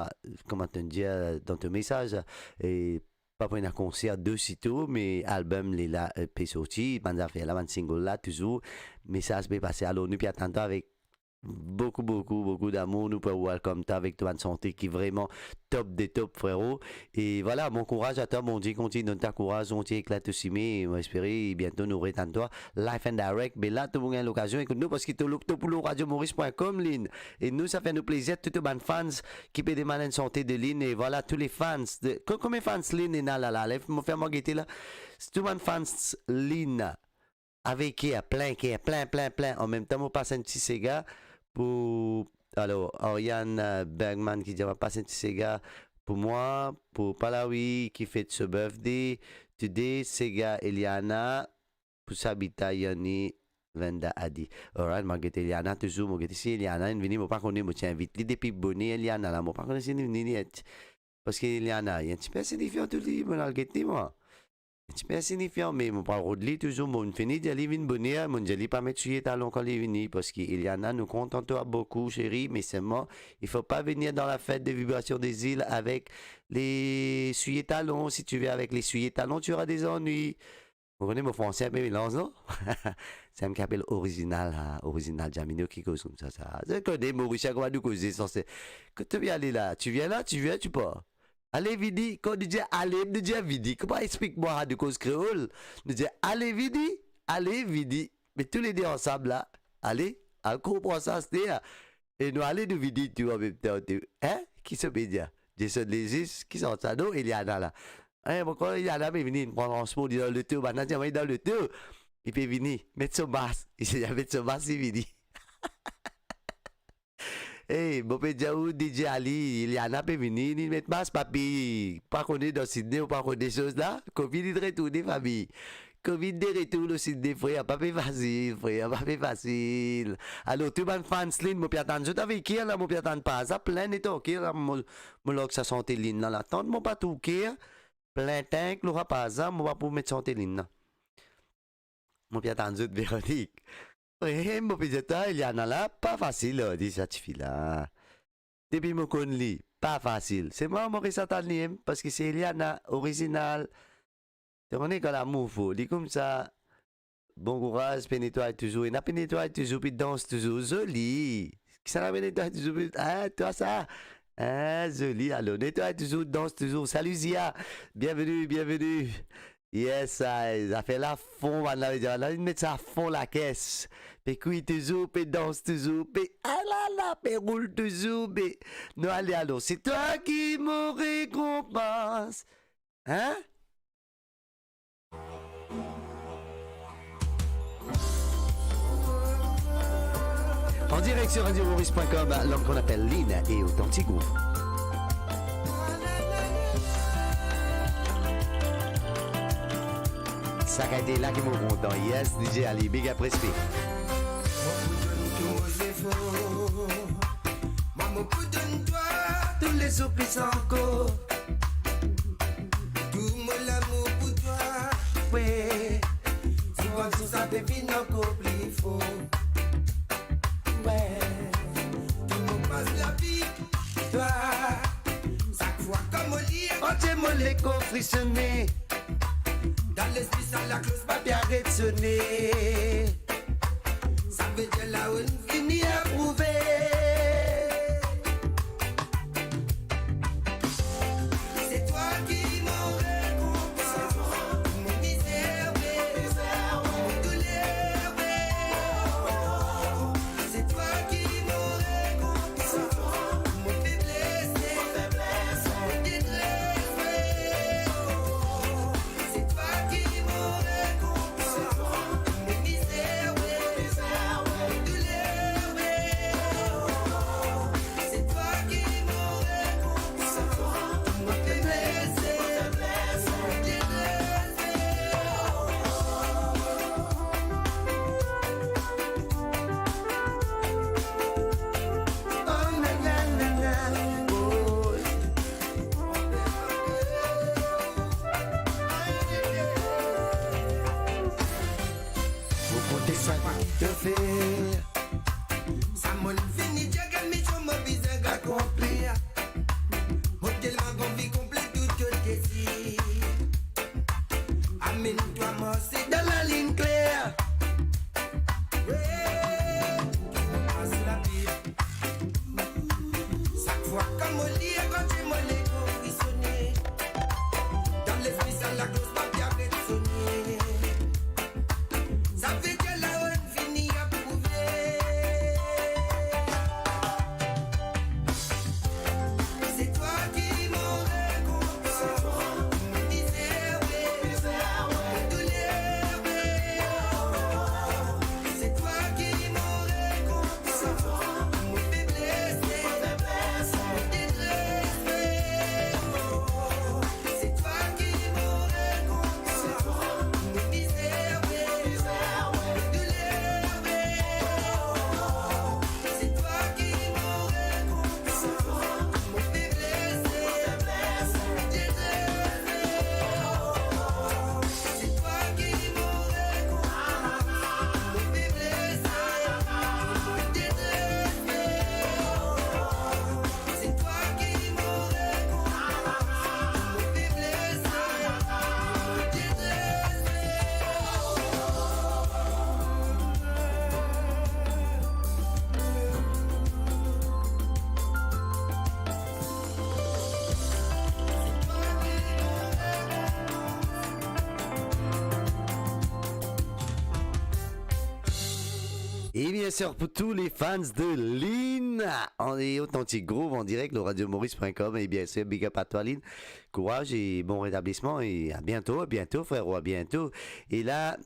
kouma to dir dan to mesaz, e pa pou ena konser desito, me album li la, e, pe sorti, bann zafer la, bann single la, touzour, mesaz pe pase. Alor, nou pe atann twa avek boukou, boukou, boukou damour. Nou pou welcome twa avek to bann sante ki vreman top de top, frero. E vwala, bon kouraz a twa, Bondie kontign donn twa kouraz, Bondie eklate to simin, e mo espere biento nou retann twa live and direct. Me la, to pou gagn lokazion ekout nou, parski to, to pou lor radio maurice point com, Linn. E nou, sa fer nou plezir, tou to bann fans ki pe demann enn sante de Linn, e vwala, tou le fans de, ko-, konbien fans Linn ena la, la, la, mo fer mwa gete la, tou bann fans Linn, avek ker, plin ker, plin, plin, plin. An mem tan, mo pas enn ti sega pou, alor, Ariane, euh, Bergman ki dir, mo pas enn ti sega pou mwa, pou Palawi ki fet so birthday today, sega Eliana, pou Sabita, Yanni, Venda, Adi. Alright, mo gete Eliana touzour, mo gete si Eliana inn vini, mo pa kone, mo ti invit li depi boner Eliana la, mo pa kone si li vini li et. Parski Eliana, li enn tipe insignifian tou li, mo al get li mwa. Enn tipe insignifian, me mo pral rod li touzour, mo finn fini dir li vinn boner, mo dir li pa met soulie talon kan li vini, parski Eliana, nou kontan twa boukou, seri, me selman, il faut pas venir dans la fête de vibration des îles avec les souliers talons. Si tu viens avec les souliers talons, tu auras des ennuis. Ou kone mo franse inpe melanz, non? Sa enn ki apel Orizinal, ha, Orizinal Jamino ki koz koumsa, sa. Zot kone Morisien kouma nou koze, sanse. Kot to pe ale la? Tu viens là, tu viens, tu pars. Ale, vini, kan nou dir ale, nou dir vini. Kouma explik mwa, ha, nou koz kreol? Nou dir ale, vini, ale, vini. Me toulede ansam la, ale, al konpran sa, aster. E nou ale, nou vini tou an mem tan tou. Hein? Ki sa pe dir? Jason Lezis, ki sant sa? Non, Eliana la. Hein, mo krwar Eliana pe vini, inn pran transpor, li dan loto, bann la dir mwa li dan loto. Li pe vini, met so mas. Li dir met so mas, li vini. Ey, mo pe dir ou, D J Ali, Eliana pe vini, li met mas, papi. Pa kone dan Sydney, ou pa kone soz la? Covid inn retourne, fami. Covid de retour lor Sydney, frer, pa pe fasil, frer, pa pe fasil. Alor, tou bann fans Linn, mo pe atann zot avek ker la, mo pe atann paz la plin netan, ok la, mo, mo larg sa sante Linn la, latann mo pa trouv ker, plin tank, lor sa paz la, mo pa pou met sante Linn la. Mo pe atann zot, Véronique. Frer, mo pe dir twa, Eliana la, pa fasil, oh, li sa tifi la. Depi mo konn li, pa fasil. Se mwa, mo res atann li, em, parski se Eliana, Orizinal. To kone kan lamour fou, li koumsa. Bon kouraz, pe netway touzour. Ena pe netway touzour, pe dans touzour. Zoli. Kisannla pe netway touzour, pe, ah, twa sa? Ah, zoli. Alor, netway touzour, dans touzour. Salut Zia. Bienvenue, bienvenue. Yes, I, zafer la fon, bann la, bann la, met sa fon lakes. Pe kwi touzour, pe dans touzour, pe, ah la la, pe roul touzour, pe, nou ale alor. C'est toi qui me récompense. Hein? En direct sur radio maurice point com, l'homme qu'on appelle Linn et Authentic Group. Sa kay de la ki mo kontan, yes, D J Ali, big up, respect. Mwa, mo pou donn twa tou lezour plis ankor. Tou mo lamour pou twa, we. Ti kan tou sa pe vinn ankor pli for, we. Tou mo pas lavi pou twa. Sak fwa kan mo lir, antie mo lekor frisone. Dan lespri sa lakloz pa pe aret sone. Savedir la ou'nn vini aprouve. C'est toi qui me récompense. Mo mizer, we. Mo douler, we. C'est toi qui me récompense. Mo feblesse, mo détresse, we. C'est toi qui me récompense. Mes misères, oui. Mes douleurs, oui. C'est toi qui me récompense. Mes faiblesses, mes détresses. Oh, na, na, na, na, oh. Mo konte sa ki to fer. Sa mo'nn fini dir, get mision mo bizin akonplir. Mo telman anvi konpli tou to dezir. Amenn twa marse dan lalinn kler. Wi, mo pas lavi Bien sûr, pour tous les fans de Lynn, on est Authentic Groove en direct, le radio maurice point com, et bien sûr, big up à toi, Lynn. Courage et bon rétablissement, et à bientôt, à bientôt, frérot, à bientôt. E la,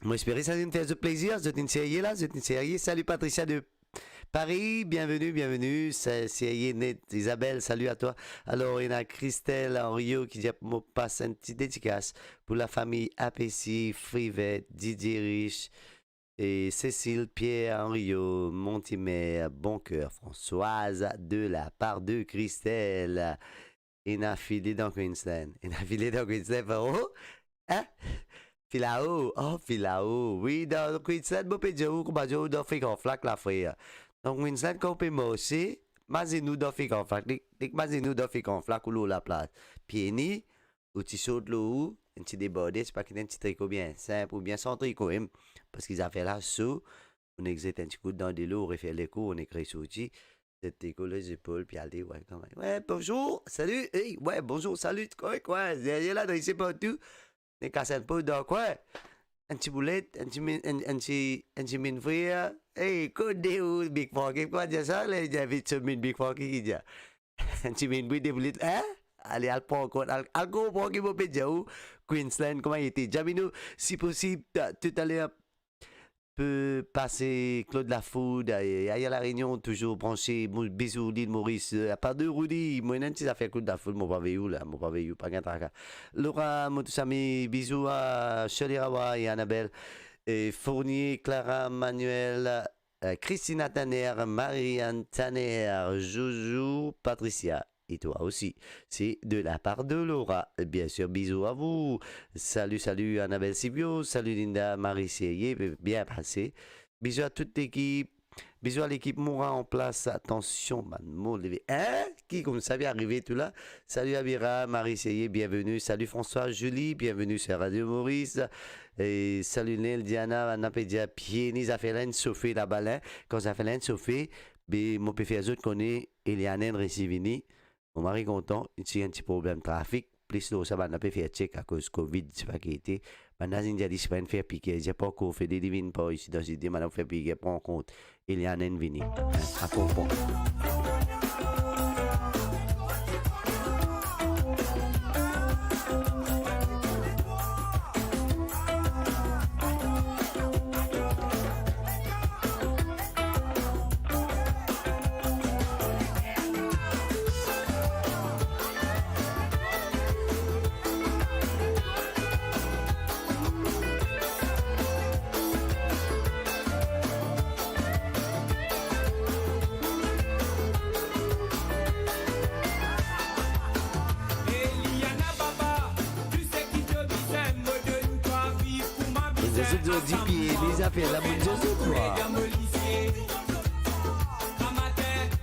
mo espere sa inn fer zot plezir, zot inn serye la, zot inn serye. Salut Patricia de Paris, bienvenue, bienvenue, sa serye net. Isabelle, salut à toi. Alors, ena Christelle Henriot ki dir mo pas enn ti dedikas pour la famille Apesi, Frivert, Didier Rich, et Cécile, Pierre, Henriot, Montimer, Boncoeur, Françoise, de la part de Christelle. Ena file dan Queensland. Ena file dan Queensland, frero. Hein? Filao. Oh, filao. Wi, dan Queensland, mo pe dir ou, kouma dir ou, dan fek an flak la, frer. Dan Queensland, kan ou pe marse, mazinn ou dan fek an flak. Nek, nek mazinn ou dan fek an flak ou lor laplas. Pie ni, ou ti sort lor ou, enn ti deborde, ti pa kit enn ti triko bien sinp oubien san triko mem, parski zafer la so, ou nek zet enn ti kout dan delo, ou refer lekou, ou nek resorti, zet lekou lor zepol, pe al dir, "Ouais, kouma, ouais, bonjour, salut, hey, ouais, bonjour, salut, quoi, quoi, deryer la, dan isi partou, nek kas enn po dan kwin, enn ti boulet, enn ti min, enn, enn ti, enn ti min frir, hey, kot de ou, Big Francky, kouma dir sa, le, li invit so min Big Francky, ki dir, enn ti min bwi, de boulet, hein?" Ale, al pran kont, al, al konpran ki mo pe dir ou, Queensland, kouma li ete. Jamino, si posib, ta-, toutaler, pe pase Claude Lafoud, aye, aye, La Réunion, touzour branse, mo-, bizou, Lil Moris, euh, apar de Rouli, mo ena enn ti zafer Claude Lafoud, mo pa vey ou la, mo pa vey ou, pa gagn traka. Laura, mo tou sami, bizou a Shirley Rawa e Annabelle, e Fournier, Clara, Manuel, euh, Christina Tanner, Marianne Tanner, Joujou, Patricia. Et toi aussi. C'est de la part de Laura. Bien sûr, bisous à vous. Salut, salut, Annabelle Sibio. Salut, Linda, Marie Serrier. Bien passé. Bisous à toute l'équipe. Bisous à l'équipe Moura en place. Attention, bann mo leve. Hein? Ki koumsa pe arive tou la? Salut, Abira, Marie Serrier, bienvenue. Salut, François, Julie, bienvenue sur Radio Maurice. E salut, Nel, Diana, Anna pe dir, pie ni, zafer la inn sofe laba la, hein. Kan zafer la inn sofe, be, mo pe fer zot kone, Eliane inn resi vini. Mo mari kontan, ti enn ti problem trafik, plis lor sa, bann la pe fer check akoz covid, ti pa ki ete. Bann la inn dir li sipa inn fer pike, li dir pankor fini, li vinn par isi dan Sidi, bann la pou fer pike, pran kont. Eliane inn vini. Akonpagn. Eliana Baba, tu sais qui te bizin, mo donn twa viv kouma bizin. Zot, zot, zot, ansanm, pie, les affaires, la, mo dir zot, twa.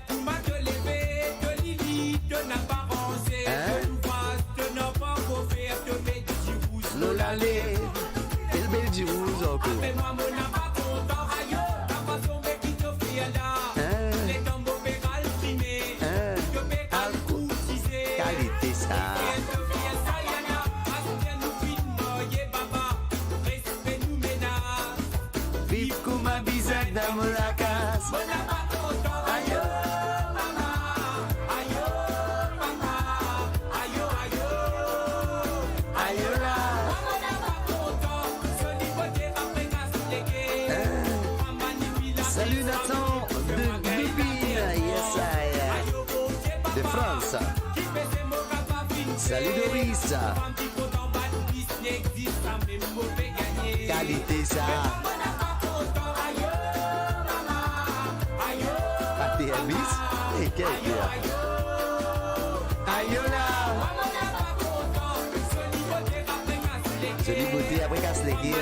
Kouma to leve, to lili, to napa ranze, hein? To louvraz, to napa kofer, to met dirouz lor lale. E bel dirouz ankor. Ape mwa, mo napa kontan, ayo, lafason be ki to fer la. Hein? Letan mo pe al fime, hein? To pe al kourtize. Kalite sa. Letan to fer sa, Eliana, aster nou finn marye, baba, res- pe nou mena. Viv kouma bizin dan mo lakas. Mo napa kontan. Ayo, mama. Ayo, papa. Ayo, ayo. Ayo la. Mo napa kontan. Zoli bote apre kas lege. Hein? Salut Nathan de Lubin. Yes, I, euh, de France. Salut Doris. Kalite sa. Pate a mis? E kel pie? Ayo la. Zoli bote apre kas lege.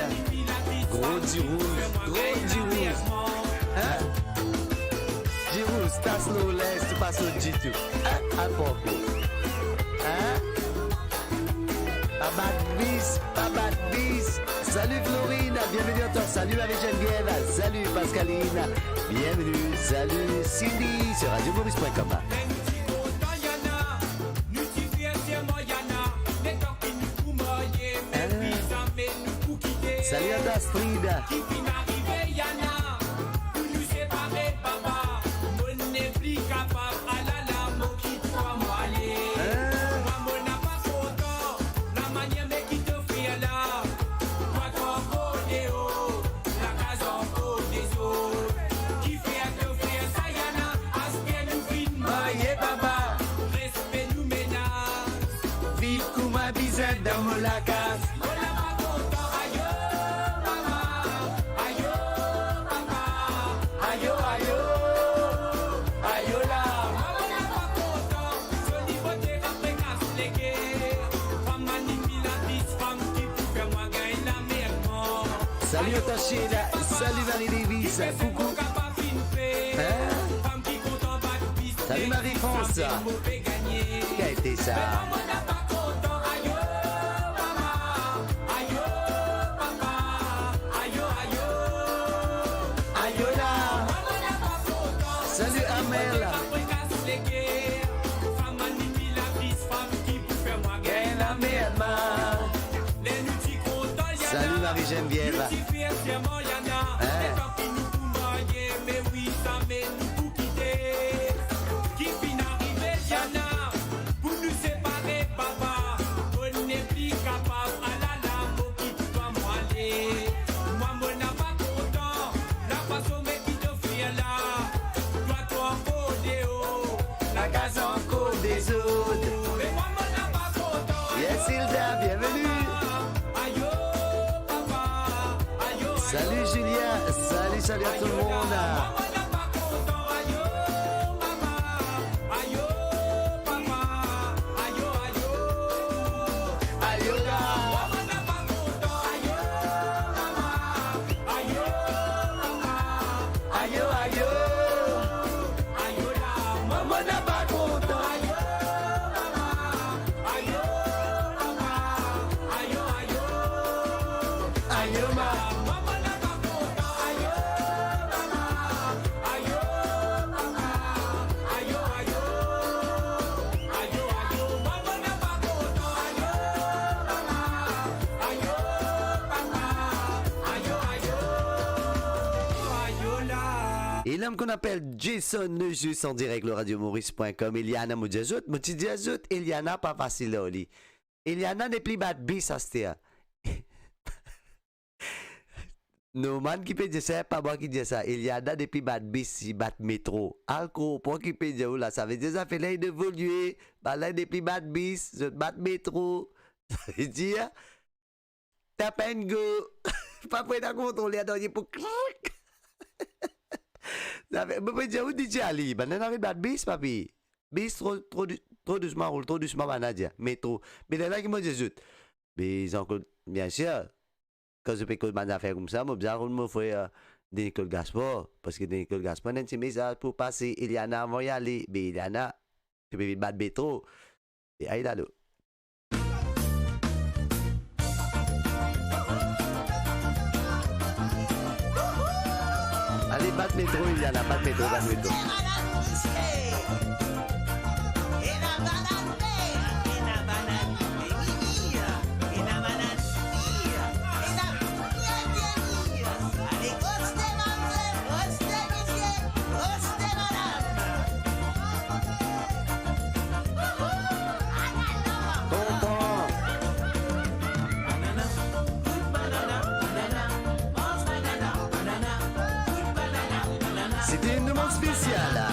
Gro dirouz, gro dirouz. Hein? Dirouz, tas lor linz, to pa sot ditou. Hein? Al pran kou. Hein? Pa bat bis, pa bat bis. Salut Florine, bienvenue à toi. Salut Marie-Geneviève, salut Pascaline, bienvenue. Salut Cindy sur radio maurice point com. Hein? Salut à toi Astrid. Ki finn arive, Eliana. Sachez la, salut Marie Davis, coucou. Hein? Salut Marie-France. Ki ete sa? Ayo la. Salut Amel. Gagn lamerd, ma. Salut Marie-Geneviève. Hein? Lagaz ankor dezord. Yes, Hilda, bienvenue. Salut Julien, salut, salut à tout le monde. Ayo la. Ayo, ayo. Ayo la, mama napa kontan. Ayo, mama. Ayo, mama. Ayo, ayo. Ayo, ma. Mama napa kontan. Ayo, mama. Ayo, papa. Ayo, ayo. Ayo, ayo. Mama napa kontan. Ayo, mama. Ayo, papa. Ayo, ayo. Ayo la. E lom ki apel Jason Lejus an direk lor radio maurice point com. Eliana, mo dir zot, mo ti dir zot, Eliana pa fasil ar li. Eliana nepli bat bis aster. Norman ki pe dir sa, pa mwa ki dir sa. Eliana nepli bat bis, li bat metro. Al konpran ki pe dir ou la, savedir zafer la inn evolie. Bann la nepli bat bis, zot bat metro. Savedir, tap and go. Pa pou ena kontroler, atann li pou krak. Zafer, mo pe dir ou, DJ Ali, bann la aret bat bis, papi. Bis tro, tro dou-, tro dousman, roul tro dousman, bann la dir, metro. Me lerla ki mo dir zot, be Jean-Claude, biensir, kan zot pe koz bann zafer koumsa, mo bizin al rod mo frer, euh, Denis Claude Gaspard, parski Denis Claude Gaspard ena enn ti mesaz pou pase Eliana avan li ale, be Eliana, to pe vinn bat metro. E ay lalo. Ale, bat metro, Eliana, bat metro, bat metro. Tonton. Sete enn demann spesial la.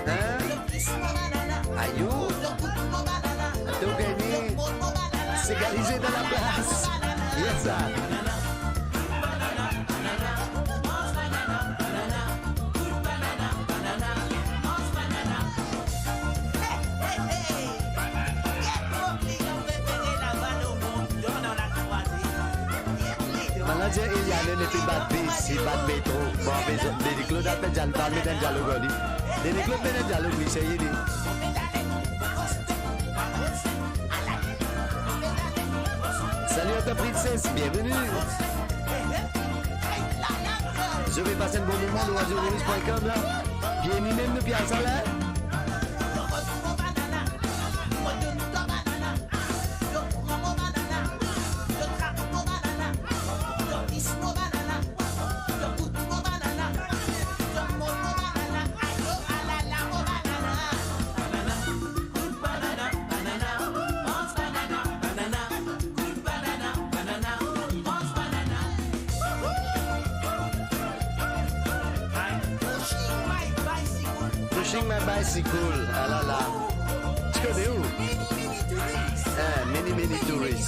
Hein? Ayo. To gagne. Égalisé dans la place. Yes, sir. Manager Eliane nepli bat bis, li bat metro. Bon, apre, Denis Claude apre dialog, pa met enn dialog ar li. Denis Claude met enn dialog, li serye li. Salut à toi, princesse, bienvenue. Zot pe pas enn bon moman lor radio maurice point com la. Bienvenue mem nou pe al sa la. Pushing my bicycle, ah la la. Ti kone ou? Mm.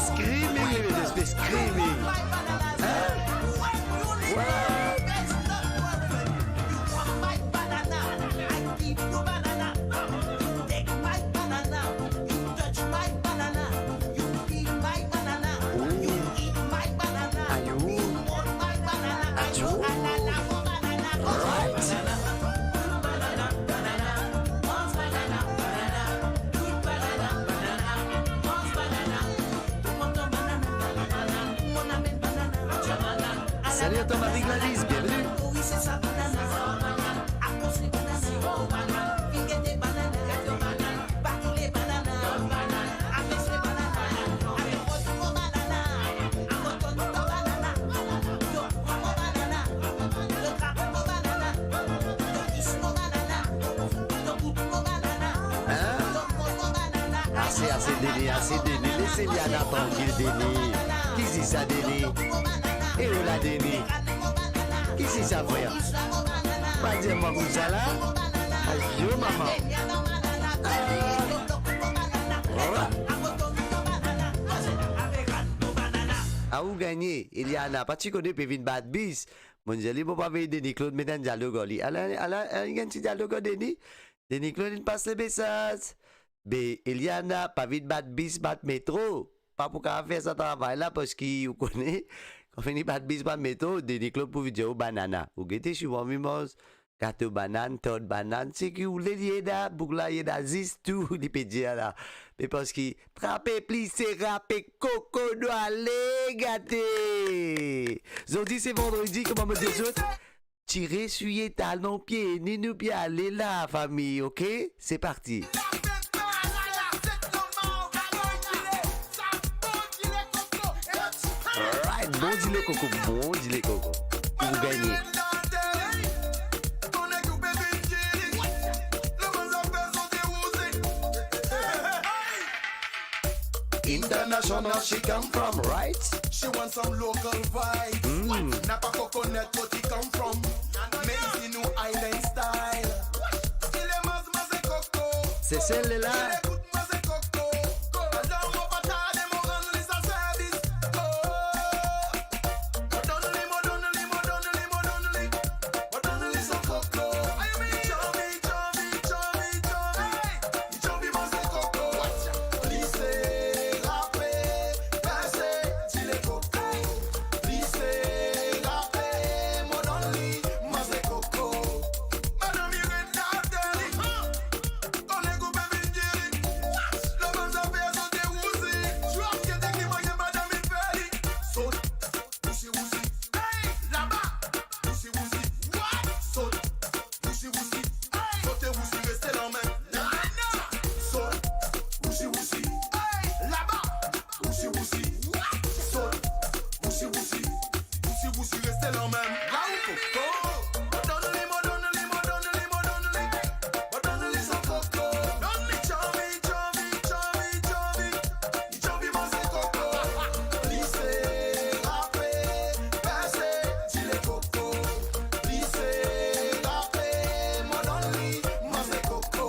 Screaming, li vinn, li screaming. Hein? What? Ayo. Ayo. Right. Salut à toi, Marie-Gladys, bienvenue. Hein? Ase, ase, Denis, ase, Denis. Les Eliana trankil, Denis. Ki se sa, Denis? E ou la, Denis? Ki se sa, frer? Pa dir mwa koumsa la. Ayo, mama. Ah. Ah, ou gagne, Eliana. Pa ti kone pe vinn bat bis. Mo dir li, mo pa vey Denis Claude met enn dialog ar li. Ala, ala, ala, li gagn ti dialog ar Denis. Denis Claude inn pas lemesaz. Be, Eliana, pa vinn bat bis, bat metro. Pa pou kapav fer sa travay la, parski ou kone, kan fini bat bis, bat metro, Denis Claude pou vinn dir ou banana. Ou gete si ou anvi manz gato banann, tart banann, seki ou le li ena, boug la ena zis tou, li pe dir la. Me parski trape plis, se rape koko, nou ale gate. Zordi se vandredi, kouma mo dir zot, ti reswiye talon pie, ni nou pe ale la, fami, ok? Se parti. Right, bon dile koko, bon dile koko. Ou gagne. International she come from, right? She want some local vibe. Mm. Napa kokonat kot li come from. Mezanmi, nou island style. Sesel la. Wousi, wousi. Hey, laba. Wousi, wousi. What? Sot. Wousi, wousi. Hey. Sote, wousi, reste lanmenm. Nana. Sot. Wousi, wousi. Hey, laba. Wousi, wousi. What? Sot. Wousi, wousi. Wousi, wousi, reste lanmenm. Waouh, koko. Mo donn li, mo donn li, mo donn li, mo donn li. Mo donn li san koko. Donn li, tchami, tchami, tchami, tchami. Li ti anvi manze koko. Li se rape, pese, dile koko. Li se rape, mo donn li manze koko.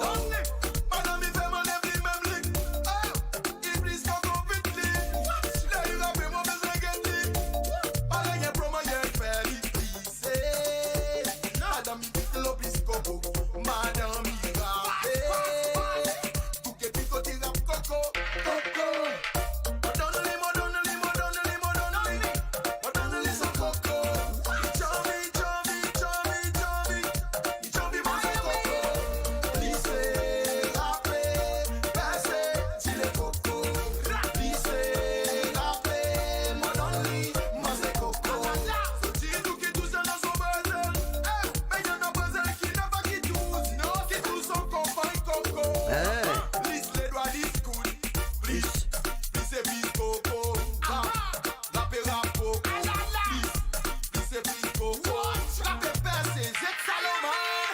Madanm li fer manev li mem li. Oh, li plis koko vit li. Ler li rape, mo bezwin get li. Pa gagn promo, ye fer li plise. Madanm li vit lo plis koko. Madanm li rape. Touke piko ti rap koko, koko. Mo donn li, mo donn li, mo donn li, mo donn li. Mo donn li san koko. Li ti anvi, ti anvi, ti anvi, ti anvi. Li ti anvi manze koko. Li se rape, pese, dile koko. Li se rape, mo donn li manze koko. Ti nou ki tous dan son bezel. Eh, me ena bezel ki napa ki tous. Non, ki tous an konpagn koko. Eh. Lis ledwa, lis koud. Plis, plis se plis koko. Rap, rape rap koko. Plis, plis se plis koko. Rape pese, zet Salomon.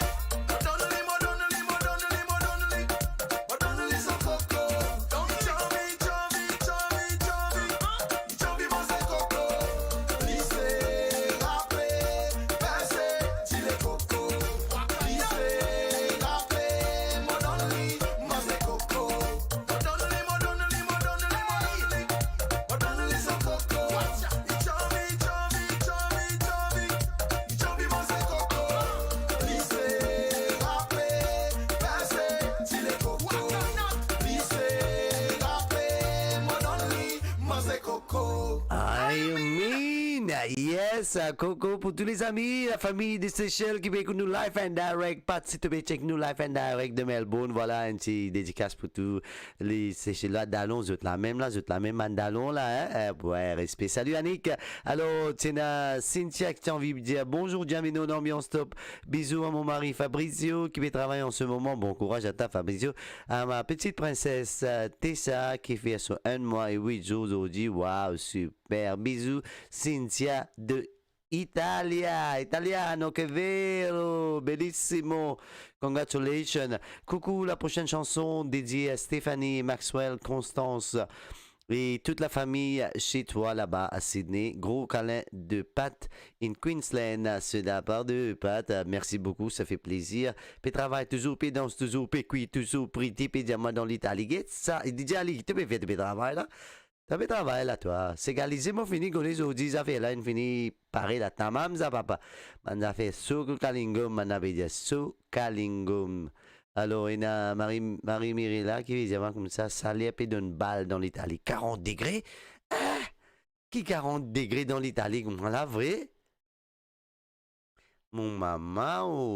Mo donn li, mo donn li, mo donn li, mo donn li. Mo donn li san koko. Donn li. Ti anvi, ti anvi, ti anvi, ti anvi. Li ti anvi manze koko. Li se Sa, koko pou tou lezami, lafami de Seychelles ki pe ekout nou live and direct. Pat si to pe check nou live and direct de Melbourne. Vwala, enn ti dedikas pou tou le Seychelles la. Dalon, zot la mem la, zot la mem, bann dalon la, hein? Eh, ouais, respe. Salut Annick. Alors, ti ena Cynthia ki ti anvi dir bonjour Jamino, ambiance top. Bisous à mon mari Fabrizio qui travaille en ce moment. Bon courage à ta Fabrizio. À ma petite princesse, euh, Tessa qui fait son un mois et huit jours aujourd'hui. Waouh, super. Bisous, Cynthia de Italia, italiano, che vero, bellissimo. Congratulations. Coucou, la prochaine chanson dédiée à Stéphanie, Maxwell, Constance et toute la famille chez toi là-bas à Sydney. Gros câlin de Pat in Queensland. C'est de la part de Pat. Merci beaucoup, ça fait plaisir. Pe travay touzour, pe dans touzour, pe kwi touzour, pretty, pe dir mwa dan Litali. Get sa, li dir ali, to pe fer, to pe travay la. To pe travay la, twa. Segalize, mo fini kone zordi zafer la, inn fini pare la, tamam sa, papa. Bann zafer so kalingom, bann zafer dir so kalingom. Alor, ena Marie, Marie Mirella ki pe dir mwa koumsa, Saler pe donn bal dan Litali. Karant degre? Ah! Ki karant degre dan Litali koumsa la, vre? Mo mama, oh!